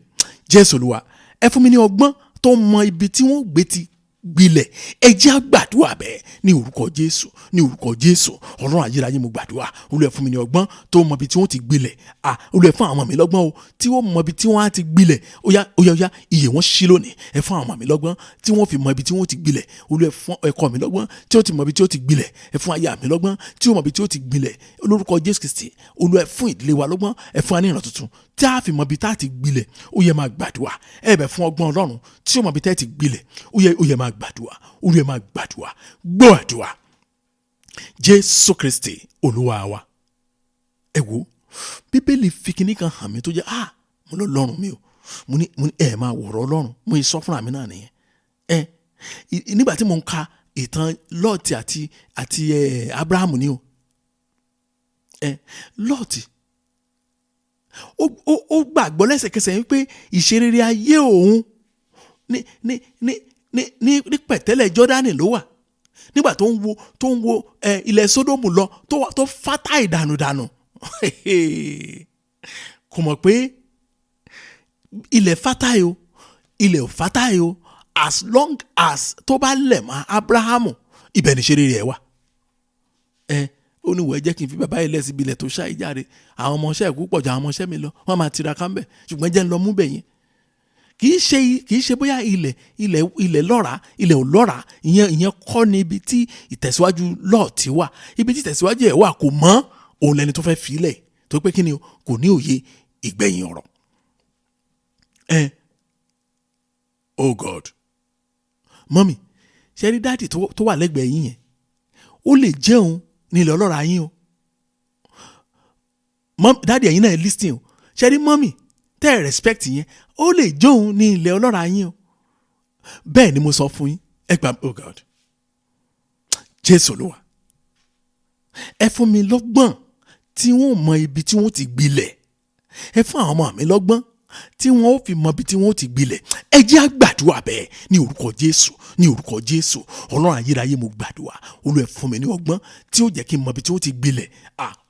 Jésù Olúwa, ẹ fún mi ní ọgbọ́n tó mọ ibi tí wọ́n gbé ti gbilẹ̀. Ẹ jẹ́ á gbàdúrà bẹ́ẹ̀ ní orúkọ Jésù, ní orúkọ Jésù. Ọlọ́run ayérayé, mo gbàdúrà, Olúwa, ẹ fún mi ní ọgbọ́n tó mọ ibi tí wọ́n ti gbilẹ̀. À, Olúwa, ẹ fún àwọn ọmọ mi lọ́gbọ́n o tí wọ́n mọ ibi tí wọ́n á ti gbilẹ̀. Ó yá, ó yá, ó yá, iyè wọn ṣí lónìí. Ẹ fún àwọn ọmọ mi lọ́gbọ́n tí wọ́n fi mọ ibi tí wọ́n ti gbilẹ̀. Olúwa, ẹ fún ẹkọ mi lọ́gbọ́n tí ó ti mọ ibi tí ó ti gbilẹ̀. Ẹ fún aya mi lọ́gbọ́n tí ó mọ ibi tí ó ti gbilẹ̀ lórúkọ Jésù Kristi. Olúwa, ẹ fún ìdílé wa lọ́gbọ́n, ẹ fún wa ní ìran tuntun tí a fi mọ ibi tá a ti gbilẹ̀. Ó yẹ máa gbàdúrà. Ẹ bẹ̀ fún ọgbọ́n Ọlọ́run tí ó mọ ibi tá a ti gbilẹ̀. Ó yẹ, ó yẹ máa gbàdúrà. Ó yẹ máa gbàdúrà. Gbọ́ àdúrà, Jésù Kristi Olúwa wa. Ẹ wo, Bíbélì fi kinní kan hàn mí tó jẹ́, ah, mo lọ lọ́rùn mi o. Mo ní ẹ máa wọ̀rọ̀ Ọlọ́run. Mo yẹ sọ fúnra mi náà nìyẹn. Ẹ Nígbà tí mo ń ka ìtàn Lọ́ọ̀tì àti Abrahamu ni o. Lọ́ọ̀tì ó gbàgbọ́ lẹ́sẹ̀kẹsẹ̀ wípé ìṣerere ayé òun ní ní ní ní ní ní pẹ̀tẹ́lẹ̀ Jọ́dánì ló wà nígbà tó ń wo ilẹ̀ Sódómù lọ tó fátá ìdànùdànù. Kò mọ̀ pé ilẹ̀ fátá o, ilẹ̀ ò fátá o, as long as tó bá lẹ̀ mọ́ Abrahamu, ibẹ̀ ní ìṣerere ẹ̀ wà. Ó ní wọ́n ẹ jẹ́ kí n fi bàbá yìí lẹ̀ síbi ilẹ̀ tó ṣáì jáde, àwọn ọmọọṣẹ́ ẹ̀kú pọ̀ ju àwọn ọmọọṣẹ́ mi lọ, wọ́n máa tiraka ń bẹ̀, ṣùgbọ́n jẹ́ ń lọ mú bẹ̀ yẹn. Kì í ṣe bóyá ilẹ̀ lọ́ra, ilẹ̀ ò lọ́ra, ìyẹn kọ́ ni ibi tí ìtẹ̀síwájú Lọ́ọ̀tì wà. Ibi tí ìtẹ̀síwájú ẹ̀ wà kò mọ́ òun lẹni tó fẹ́ filẹ̀, tó pé kí ni o, kò ní òye ìgbẹ̀yìn ọ̀rọ̀. Oh God, mọ́mì, ṣe rí dáàdì tó wà lẹ́gbẹ̀ẹ́ yín yẹn, ó lè jẹun ní ilẹ̀ ọlọ́ra yín o. Dáàdì ẹ̀yin náà listen o. Ṣe rí mọ́mì tẹ́ ẹ̀ respect yẹn, ó lè jẹun ní ilẹ̀ ọlọ́ra yín o. Bẹ́ẹ̀ ni mo sọ fún yín. Ẹ gbà, oh God, Jésù Olúwa, ẹ fún mi lọ́gbọ́n tí wọ́n mọ ibi tí wọ́n ti gbilẹ̀. Ẹ fún àwọn ọmọ mi lọ́gbọ́n tí wọ́n ó fi mọ ibi tí wọ́n ó ti gbilẹ̀. Ẹ jẹ́ á gbàdúrà bẹ́ẹ̀ ní orúkọ Jésù, ní orúkọ Jésù. Ọlọ́run ayérayé, mo gbàdúrà, Olúwa fún mi ní ọgbọ́n tí ó jẹ́ kí n mọ ibi tí wọ́n ti gbilẹ̀.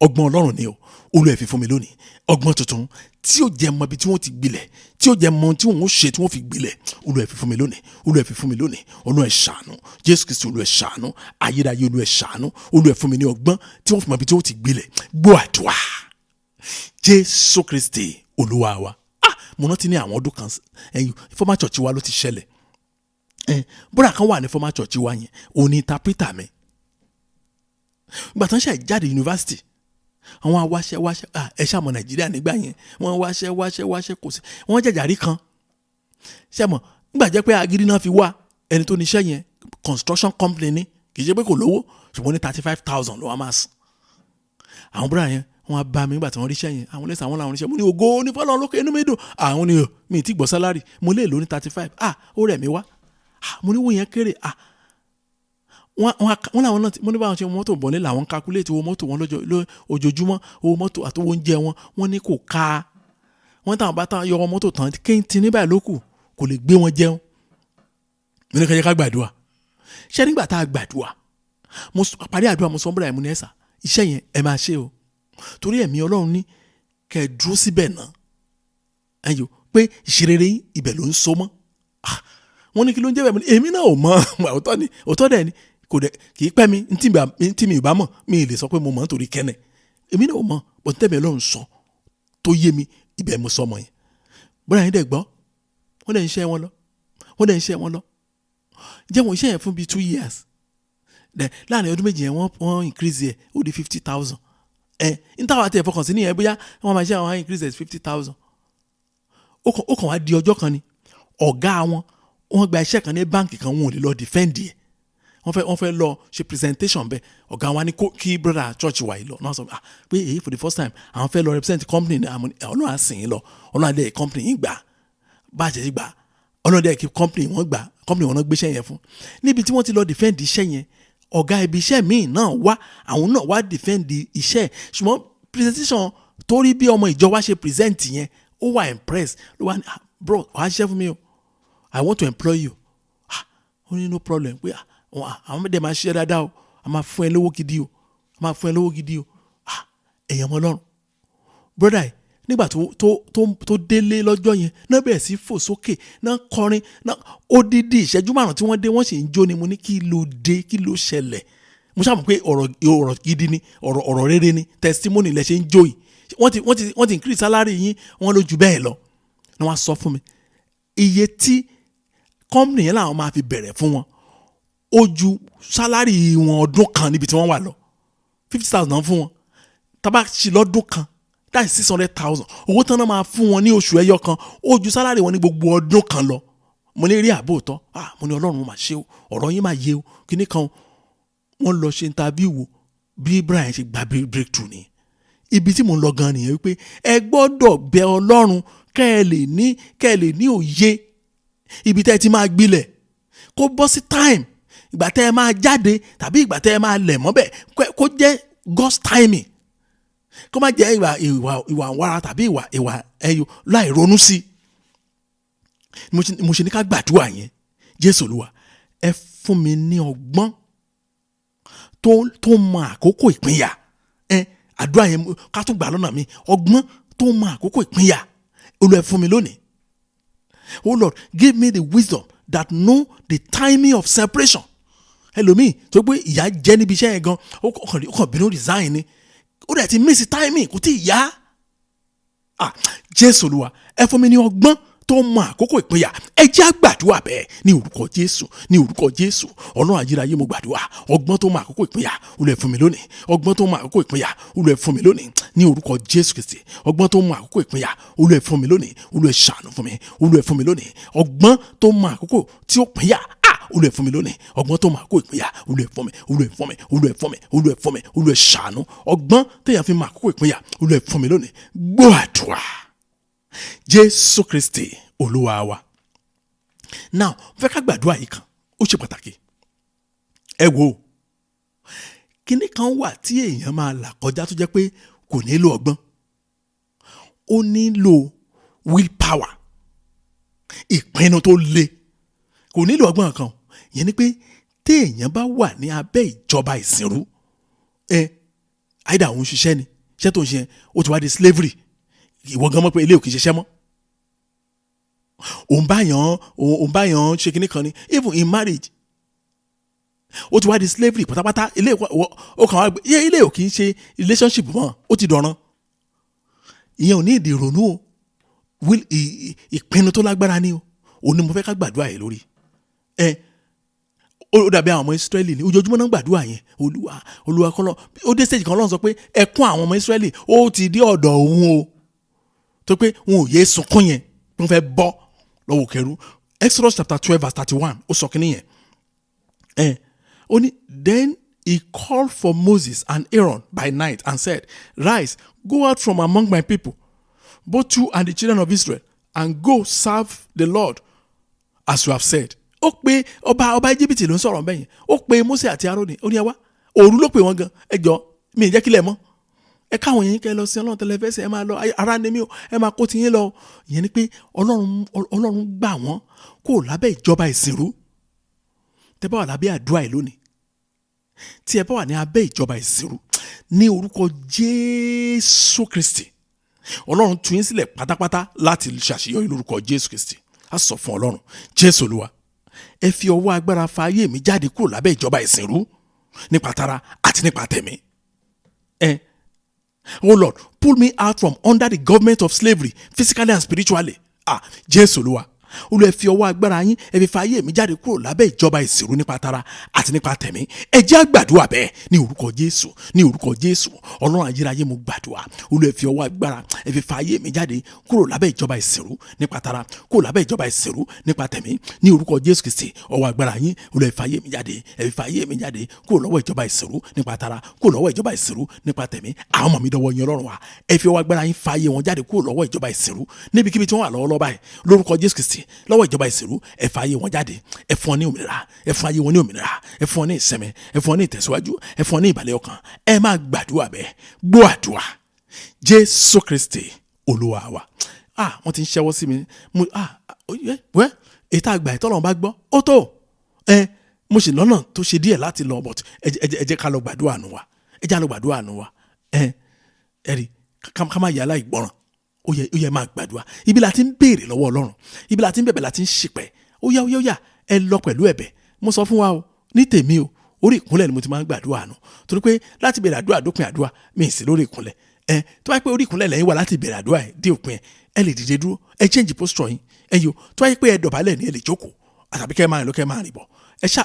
Ọgbọ́n Ọlọ́run ni o, Olúwa fi fún mi lónìí ọgbọ́n tuntun tí ó jẹ́ mọ ibi tí wọ́n ti gbilẹ̀, tí ó jẹ́ mọ tí wọ́n ó ṣe tí wọ́n fi gbilẹ̀. Olúwa fi fún mi lónìí, Olúwa fi fún mi lónìí. Olúwa ṣàánú, Jésù Kristi, Olúwa ṣàánú, ayérayé, Olúwa ṣàánú. Olúwa fún mi ní ọgbọ́n tí wọ́n fi mọ ibi tí wọ́n ti gbilẹ̀. Gbọ́ àdúrà, Jésù Kristi Olúwa wa. Mo rántí ní àwọn ọdún kan ẹ̀yìn former church wa ló ti ṣẹlẹ̀. Búra kan wà ní former church wa yẹn, òun ni interpreter mi. Ìgbà tán ṣe jáde yunifásitì, àwọn awáṣẹ́ wáṣẹ́, ẹ ṣàmọ̀ Nàìjíríà nígbà yẹn, wọ́n wáṣẹ́ wáṣẹ́ wáṣẹ́ kò sí, wọ́n jẹ̀jàrí kan. Ṣé mọ̀ nígbà jẹ́ pé agídí náà fi wá ẹni tó níṣẹ́ yẹn, construction company ni, kì í ṣe pé kò lówó, ṣùgbọ́n ní 35,000 ló wá máa san. Àwọn búra yẹn wọ́n á bá mi nígbà tí wọ́n ríṣẹ́ yẹn, àwọn lẹ́sàn àwọn làwọn ríṣẹ́. Mo ní ògo ní fọlọ́run lókè, inú mi dùn. Àwọn ni mi ti gbọ́ sálárì, mo lè lò ní 35. Ó rẹ̀ mí wá. Mo ní owó yẹn kéré. Wọ́n làwọn náà, mo ní báwọn ṣe mọ́tò bọ̀ ní làwọn calculate owó mọ́tò wọn lọ́jọ́ ojoojúmọ́, owó mọ́tò àti owó oúnjẹ wọn, wọ́n ní kò ká. Wọ́n táwọn bá tán yọ mọ́tò tán kéńtì ní báyìí lókù, kò lè gbé wọn jẹun. Mo ní kẹjẹ ká gbàdúrà. Ṣé nígbà tá a gbàdúrà, mo parí àdúrà, mo sọ bọ́dà, mo ní ẹ̀sà iṣẹ́ yẹn ẹ máa ṣe o, torí ẹ̀mí Ọlọ́run ní kẹ́ ẹ dúró síbẹ̀ náà, ẹ̀yọ́ pé ìṣerere ibẹ̀ ló ń so mọ́. Wọ́n ní kí ló ń jẹ́ bẹ́ẹ̀, èmi náà ò mọ̀. Òótọ́ ni, òótọ́ dẹ̀ ni, kò dẹ̀ kì í pẹ́ mi ntí mi ò bá mọ̀, mi lè sọ pé mo mọ̀ nítorí kẹ́nẹ̀. Èmi náà ò mọ̀, bọ̀ tẹ́mi Ọlọ́run sọ tó yé mi, ibẹ̀ mo sọ mọ̀ yẹn. Bọ́dà yín dẹ̀ gbọ́, wọ́n dẹ̀ ń ṣe wọn lọ, wọ́n dẹ̀ ń ṣe wọn lọ. Jẹ́ wọn iṣẹ́ yẹn fún bíi 2 years. Láàrin ọdún méjì yẹn wọ́n increase yẹ, ó di 50,000. N táwọn àti ẹ̀fọkàn sí nìyẹn, bóyá wọ́n máa ṣe àwọn increase ẹ̀ 50,000. Ó kàn wá di ọjọ́ kan ni ọ̀gá wọn, wọ́n gba iṣẹ́ kan ní báǹkì kan, wọn ò lè lọ defend yẹ. Wọ́n fẹ́ lọ ṣe presentation bẹ́ẹ̀. Ọ̀gá wa ní kí brother church wa yìí lọ náà sọ pé èyí for the first time àwọn fẹ́ lọ represent company ní Ọlọ́run á sìn yín lọ, Ọlọ́run á dẹ̀ company yín gbà, bá a ṣe gbà, Ọlọ́run dẹ̀ kí company wọn gbà, company wọn náà gbéṣẹ́ yẹn fún. Níbi tí wọ́n ti lọ defend iṣẹ́ yẹn, ọ̀gá ibi iṣẹ́ míì náà wá, àwọn náà wá defend iṣẹ́, ṣùgbọ́n presentation tó rí bí ọmọ ìjọ wa ṣe present yẹn, ó wà impressed, ló wà ní, bro, wàá ṣiṣẹ́ fún mi o, I want to employ you. Ó ní no problem, pé àwọn mẹ́tẹ̀ẹ̀ máa ṣiṣẹ́ dáadáa o, a máa fún ẹ lówó gidi o, a máa fún ẹ lówó gidi o. Ẹ̀yàn ọmọ Ọlọ́run, brother yìí nígbà tó délé lọ́jọ́ yẹn náà bẹ̀rẹ̀ sí fò sókè náà kọrin náà, odidi ìṣẹ́jú márùn tí wọ́n dé wọ́n sì ń jó ni. Mo ní kí ló dé, kí ló ṣẹlẹ̀? Mo ṣàmù pé ọ̀rọ̀ gidi ni, ọ̀rọ̀ rere ni, testimony lẹ ṣe ń jó yìí. Wọ́n ti increase salary yín, wọ́n ló ju bẹ́ẹ̀ lọ. Ni wọ́n á sọ fún mi iye tí company yẹn làwọn máa fi bẹ̀rẹ̀ fún wọn, ó ju salary wọn ọdún kan níbi tí wọ́n wà lọ. 50,000 náà fún wọn, tábà ṣì lọ́dún kan, that is 600,000. Owó tán náà máa fún wọn ní oṣù ẹyọ kan, ó ju sálárì wọn ní gbogbo ọdún kan lọ. Mo ní rí àbò tán, mo ní Ọlọ́run máa ṣe o, ọ̀rọ̀ yín máa yé o, kíní kan. Wọ́n lọ ṣe interview wo bí Brian ṣe gba breakthrough ni. Ibi tí mo ń lọ gan nìyẹn, wípé ẹ gbọ́dọ̀ bẹ Ọlọ́run kẹ́ ẹ lè ní òye ibi tẹ́ ẹ ti máa gbilẹ̀. Kó bọ́ sí time ìgbà tẹ́ ẹ máa jáde tàbí ìgbà tẹ́ ẹ máa lẹ̀ mọ́bẹ̀, kó jẹ́ God's timing, kó má jẹ́ ìwà wàrà tàbí ìwà ẹyọ láì ronú sí i. Mo ṣe ní ká gbàdúrà yẹn. Jésù Olúwa, ẹ fún mi ní ọgbọ́n tó mọ àkókò ìpínyà. Ẹ àdúrà yẹn ká tún gbà lọ́nà mi. Ọgbọ́n tó mọ àkókò ìpínyà, Olúwa ẹ fún mi lónìí. Oh Lord, give me the wisdom that know the timing of separation. Ẹlòmíì tó gbé ìyà jẹ níbi iṣẹ́ yẹn gan, ó kàn bínú resign ni, ó dẹ̀ ti miss timing, kò tí ì yá. Ah, Jésù Olúwa, ẹ fún mi ní ọgbọ́n tó mọ àkókò ìpínyà. Ẹ jẹ́ á gbàdúrà bẹ́ẹ̀ ní orúkọ Jésù, ní orúkọ Jésù. Ọlọ́run ayérayé, mo gbàdúrà, ọgbọ́n tó mọ àkókò ìpínyà, Olúwa ẹ fún mi lónìí. Ọgbọ́n tó mọ àkókò ìpínyà, Olúwa ẹ fún mi lónìí ní orúkọ Jésù Kristi. Ọgbọ́n tó mọ àkókò ìpínyà, Olúwa ẹ fún mi lónìí. Olúwa ẹ ṣàánú fún mi. Olúwa ẹ fún mi lónìí ọgbọ́n tó mọ àkókò tí ó pínyà. Ah, Olúwa ẹ fún mi lónìí ọgbọ́n tó mọ àkókò ìpínyà. Olúwa ẹ fún mi, Olúwa ẹ fún mi, Olúwa ẹ fún mi, Olúwa ẹ fún mi, Olúwa ẹ ṣàánú. Ọgbọ́n téèyàn fi mọ àkókò ìpínyà, Olúwa ẹ fún mi lónìí. Gbọ́ àdúrà, Jésù Kristi Olúwa wa. Now, mo fẹ́ ká gbàdúrà yìí kan, ó ṣe pàtàkì. Ẹ wo, kíní kan wà tí èèyàn máa là kọjá tó jẹ́ pé kò nílò ọgbọ́n, ó nílò will power, ìpinnu tó le. Kò nílò ọgbọ́n kan. Ìyẹn ni pé téèyàn bá wà ní abẹ́ ìjọba ìsìnrú, ẹ àìdá òun ṣiṣẹ́ ni, iṣẹ́ tó ń ṣe yẹn ó ti wá di slavery. Ìwọ gan mọ̀ pé ilé ò kì í ṣiṣẹ́ mọ́. Òun bá yàn ṣe kinní kan ni. Even in marriage, ó ti wá di slavery pátápátá. Ilé ó kàn wá yé, ilé ò kì í ṣe relationship mọ́, ó ti dọ̀ràn. Ìyẹn ò ní ìdí ìrònú o, will, ìpinnu tó lágbára ni o. Òun ni mo fẹ́ ká gbàdúrà yẹn lórí ẹ. Ó dàbí àwọn ọmọ Ísírẹ́lì ní ojoojúmọ́ náà gbàdúrà yẹn, Olúwa, Olúwa kọ́lọ́. Ó dé stage kan, Ọlọ́run sọ pé ẹkún àwọn ọmọ Ísírẹ́lì ó ti dé ọ̀dọ̀ òun o, tó pé wọn ò yé sunkún yẹn, wọ́n fẹ́ bọ́ lọ́wọ́ kẹrù. Exodus chapter 12 verse 31, ó sọ kínní yẹn. Ẹ ó ní, "Then he called for Moses and Aaron by night and said, 'Rise, go out from among my people, both you and the children of Israel, and go serve the Lord as you have said.'" Ó pe ọba Íjíbítì ló ń sọ̀rọ̀ bẹ́yẹn. Ó pe Mósè àti Árónì, ó ní ẹ wá. Òru ló pè wọ́n gan. Ẹ jọ, mi ì jẹ́ kílẹ̀ mọ́, ẹ káwọn yẹn kẹ́ lọ sí Ọlọ́run tẹ́lẹ̀ fẹsẹ̀, ẹ máa lọ, ara ni mí o, ẹ máa kó tiyín lọ. Ìyẹn ni pé Ọlọ́run gbà wọ́n kó lábẹ́ ìjọba ìsìnrú. Tẹ́ bá wà lábẹ́ àdúrà yìí lónìí, tí ẹ bá wà ní abẹ́ ìjọba ìsìnrú, ní orúkọ Jésù Kristi, Ọlọ́run tú yín sílẹ̀ pátápátá láti ṣàṣeyọrí lórúkọ Jésù Kristi. A sọ fún Ọlọ́run, Jésù Olúwa, ẹ fi ọwọ́ agbára fa ayé mi jáde kúrò lábẹ́ ìjọba ìsìnrú nípa tara àti nípa tẹ̀mí. Ẹ, oh Lord, pull me out from under the government of slavery, physically and spiritually. Ah, Jésù Olúwa, Olúwa, ẹ fi ọwọ́ agbára yín, ẹ fi fa ayé mi jáde kúrò lábẹ́ ìjọba ìsìnrú nípa tara àti nípa tẹ̀mí. Ẹ jẹ́ á gbàdúrà bẹ́ẹ̀ ní orúkọ Jésù, ní orúkọ Jésù. Ọlọ́run ayérayé, mo gbàdúrà, Olúwa, ẹ fi ọwọ́ agbára, ẹ fi fa ayé mi jáde kúrò lábẹ́ ìjọba ìsìnrú nípa tara, kúrò lábẹ́ ìjọba ìsìnrú nípa tẹ̀mí, ní orúkọ Jésù Kristi. Ọwọ́ agbára yín, Olúwa, ẹ fa ayé mi jáde, ẹ fi fa ayé mi jáde kúrò lọ́wọ́ ìjọba ìsìnrú nípa tara, kúrò lọ́wọ́ ìjọba ìsìnrú nípa tẹ̀mí. Àwọn ọmọ mi dọwọ́ yín, Ọlọ́run wa. Ẹ fi ọwọ́ agbára yín fa ayé wọn jáde kúrò lọ́wọ́ ìjọba ìsìnrú níbikíbi tí wọ́n wà lọ́wọ́lọ́wọ́ báyìí, lórúkọ Jésù Kristi. Lọ́wọ́ ìjọba ìsìnrú, ẹ fa ayé wọn jáde, ẹ fún wọn ní òmìnira, ẹ fún ayé wọn ní òmìnira, ẹ fún wọn ní ìsinmi, ẹ fún wọn ní ìtẹ̀síwájú, ẹ fún wọn ní ìbàlẹ̀ ọkàn. Ẹ máa gbàdúrà bẹ́ẹ̀. Gbọ́ àdúrà, Jésù Kristi Olúwa wa. Ah, wọ́n ti ń ṣẹ́wọ́ sí mi. Mo, ah, wẹ́ ètò àgbà ìtọ́lọ́run bá gbọ́ ó tó. Ẹ mo sì lọ́nà tó ṣe díẹ̀ láti lọ, but ẹ jẹ́ ká lọ gbàdúrà nù wa. Ẹ jẹ́ ká lọ gbàdúrà nù wa. Ẹ rí ká má yà aláìgbọràn. Ó yẹ máa gbàdúrà. Ibi la ti ń béèrè lọ́wọ́ Ọlọ́run, ibi la ti ń bẹ̀bẹ̀, la ti ń ṣìpẹ̀. Ó yá, ó yá, ó yá, ẹ lọ pẹ̀lú ẹ̀bẹ̀. Mo sọ fún wa o, ní tèmi o, orí ìkúnlẹ̀ ni mo ti máa ń gbàdúrà nù, torí pé láti bẹ̀rẹ̀ àdúrà dópin àdúrà, mi ì sí lórí ìkúnlẹ̀. Ẹ tó bá yẹ pé orí ìkúnlẹ̀ lẹ́yìn wà láti bẹ̀rẹ̀ àdúrà ẹ̀ dé òpin, ẹ ẹ lè dìde dúró, ẹ change posture yín. Ẹ yò tó bá yẹ pé ẹ dọ̀bálẹ̀ ní, ẹ lè jókòó, àtàbí kẹ́ máa rìn lọ, kẹ́ máa rìn bọ̀, ẹ ṣá,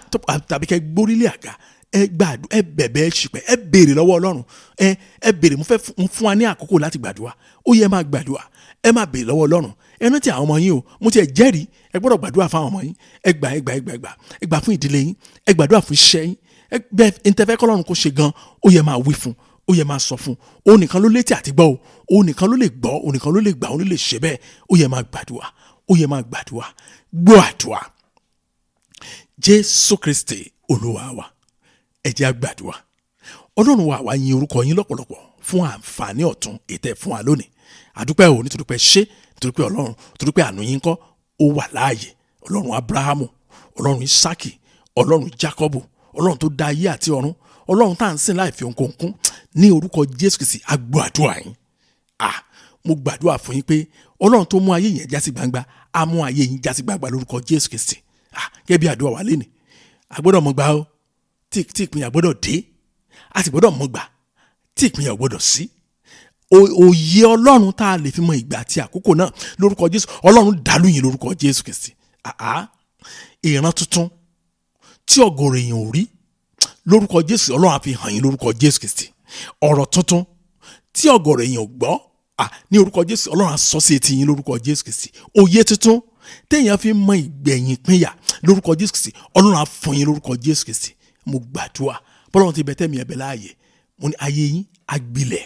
tàbí kẹ́ gbórílé àga. Ẹ gbàdúrà, ẹ bẹ̀bẹ̀, ẹ ṣìpẹ̀, ẹ béèrè lọ́wọ́ Ọlọ́run. Ẹ béèrè. Mo fẹ́ fún wa ní àkókò láti gbàdúrà. Ó yẹ máa gbàdúrà, ẹ máa béèrè lọ́wọ́ Ọlọ́run. Ẹ rántí àwọn ọmọ yín o. Mo ti ẹ̀ jẹ́rìí, ẹ gbọ́dọ̀ gbàdúrà fún àwọn ọmọ yín. Ẹ gbà, ẹ gbà, ẹ gbà, ẹ gbà, ẹ gbà fún ìdílé yín, ẹ gbàdúrà fún iṣẹ́ yín. Ẹ bẹ́ẹ̀ ntẹ́fẹ́ kọ́lọ́run kó ṣe gan, ó yẹ máa wí fún, ó yẹ máa sọ fún. Òun nìkan ló létí àti gbọ́ o, òun nìkan ló lè gbọ́, òun nìkan ló lè gbà, òun ló lè ṣe bẹ́ẹ̀. Ó yẹ máa gbàdúrà, ó yẹ máa gbàdúrà. Gbọ́ àdúrà, Jésù Kristi Olúwa wa. Ẹ jẹ́ á gbàdúrà. Ọlọ́run wa, àwa yin orúkọ yín lọ́pọ̀lọpọ̀ fún àǹfààní ọ̀tun ètò ẹ̀ fún wa lónìí. Àdúpẹ́ o, nítorí pé ṣé, nítorí pé Ọlọ́run, nítorí pé àánú yín kọ́ ó wà láàyè. Ọlọ́run Abrahamu, Ọlọ́run Isaki, Ọlọ́run Jacobu, Ọlọ́run tó dá ayé àti ọ̀run, Ọlọ́run tá à ń sìn láì fi ohunkóhun kún, ní orúkọ Jésù Kristi a gbọ́ àdúrà yín. Ah, mo gbàdúrà fún yín pé Ọlọ́run tó mú ayé yẹn já sí gbangba á mú ayé yín já sí gbangba lórúkọ Jésù Kristi. Ah, gẹ́gẹ́ bí àdúrà wa lénìí, a gbọ́dọ̀ mọ̀ gbà ó tí ìpínyà gbọ́dọ̀ dé, a sì gbọ́dọ̀ mọ̀ gbà tí ìpínyà ò gbọ́dọ̀ sí. Òye Ọlọ́run tá a lè fi mọ ìgbà àti àkókò náà lórúkọ Jésù, Ọlọ́run dàlú yín lórúkọ Jésù Kristi. Àá, ìran tuntun tí ọ̀gọ̀rọ̀ èèyàn ò rí lórúkọ Jésù, Ọlọ́run á fi hàn yín lórúkọ Jésù Kristi. Ọ̀rọ̀ tuntun tí ọ̀gọ̀rọ̀ èèyàn ò gbọ́ ní orúkọ Jésù, Ọlọ́run á sọ sí etí yín lórúkọ Jésù Kristi. Òye tuntun téèyàn fi mọ ìgbẹ̀yìn pínyà lórúkọ Jésù Kristi, Ọlọ́run á fún yín lórúkọ Jésù Kristi. Mo gbàdúrà bọ́lọ́run ti bẹ tẹ́mi ẹ̀bẹ̀ láàyè, mo ní ayé yín á gbilẹ̀,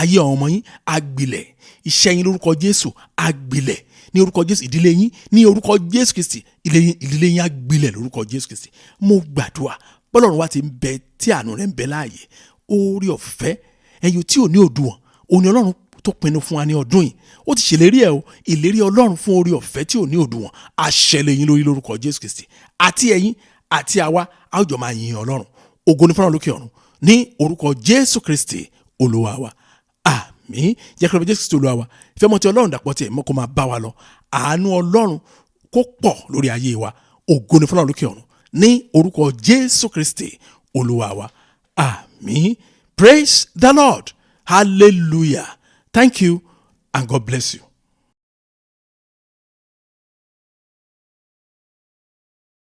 ayé àwọn ọmọ yín á gbilẹ̀, iṣẹ́ yín lórúkọ Jésù á gbilẹ̀ ní orúkọ Jésù, ìdílé yín ní orúkọ Jésù Kristi, ìdílé yín á gbilẹ̀ lórúkọ Jésù Kristi. Mo gbàdúrà bọ́lọ́run wa ti ń bẹ tí àánú rẹ̀ ń bẹ láàyè, oore ọ̀fẹ́ ẹ̀yin tí ò ní òdiwọ̀n òní Ọlọ́run tó pinnu fún wa ní ọdún yìí, ó ti ṣèlérí ẹ̀ o, ìlérí Ọlọ́run fún oore ọ̀fẹ́ tí ò ní òdiwọ̀n àṣẹlẹ̀ yín lórí lórúkọ Jésù Kristi. Àti ẹ̀yin àti àwa a ó jọ máa yin Ọlọ́run. Ògo ni fún Ọlọ́run lókè ọ̀run ní orúkọ Jésù Kristi Olúwa wa. Àmín. Jẹ́ kí Jésù Kristi Olúwa wa, ìfẹ́ mọ́ ti Ọlọ́run dàpọ̀ tiẹ̀ mọ́ kó máa bá wa lọ, àánú Ọlọ́run kó pọ̀ lórí ayé wa. Ògo ni fún Ọlọ́run lókè ọ̀run ní orúkọ Jésù Kristi Olúwa wa. Àmín. Praise the Lord. Hallelujah. Thank you and God bless you.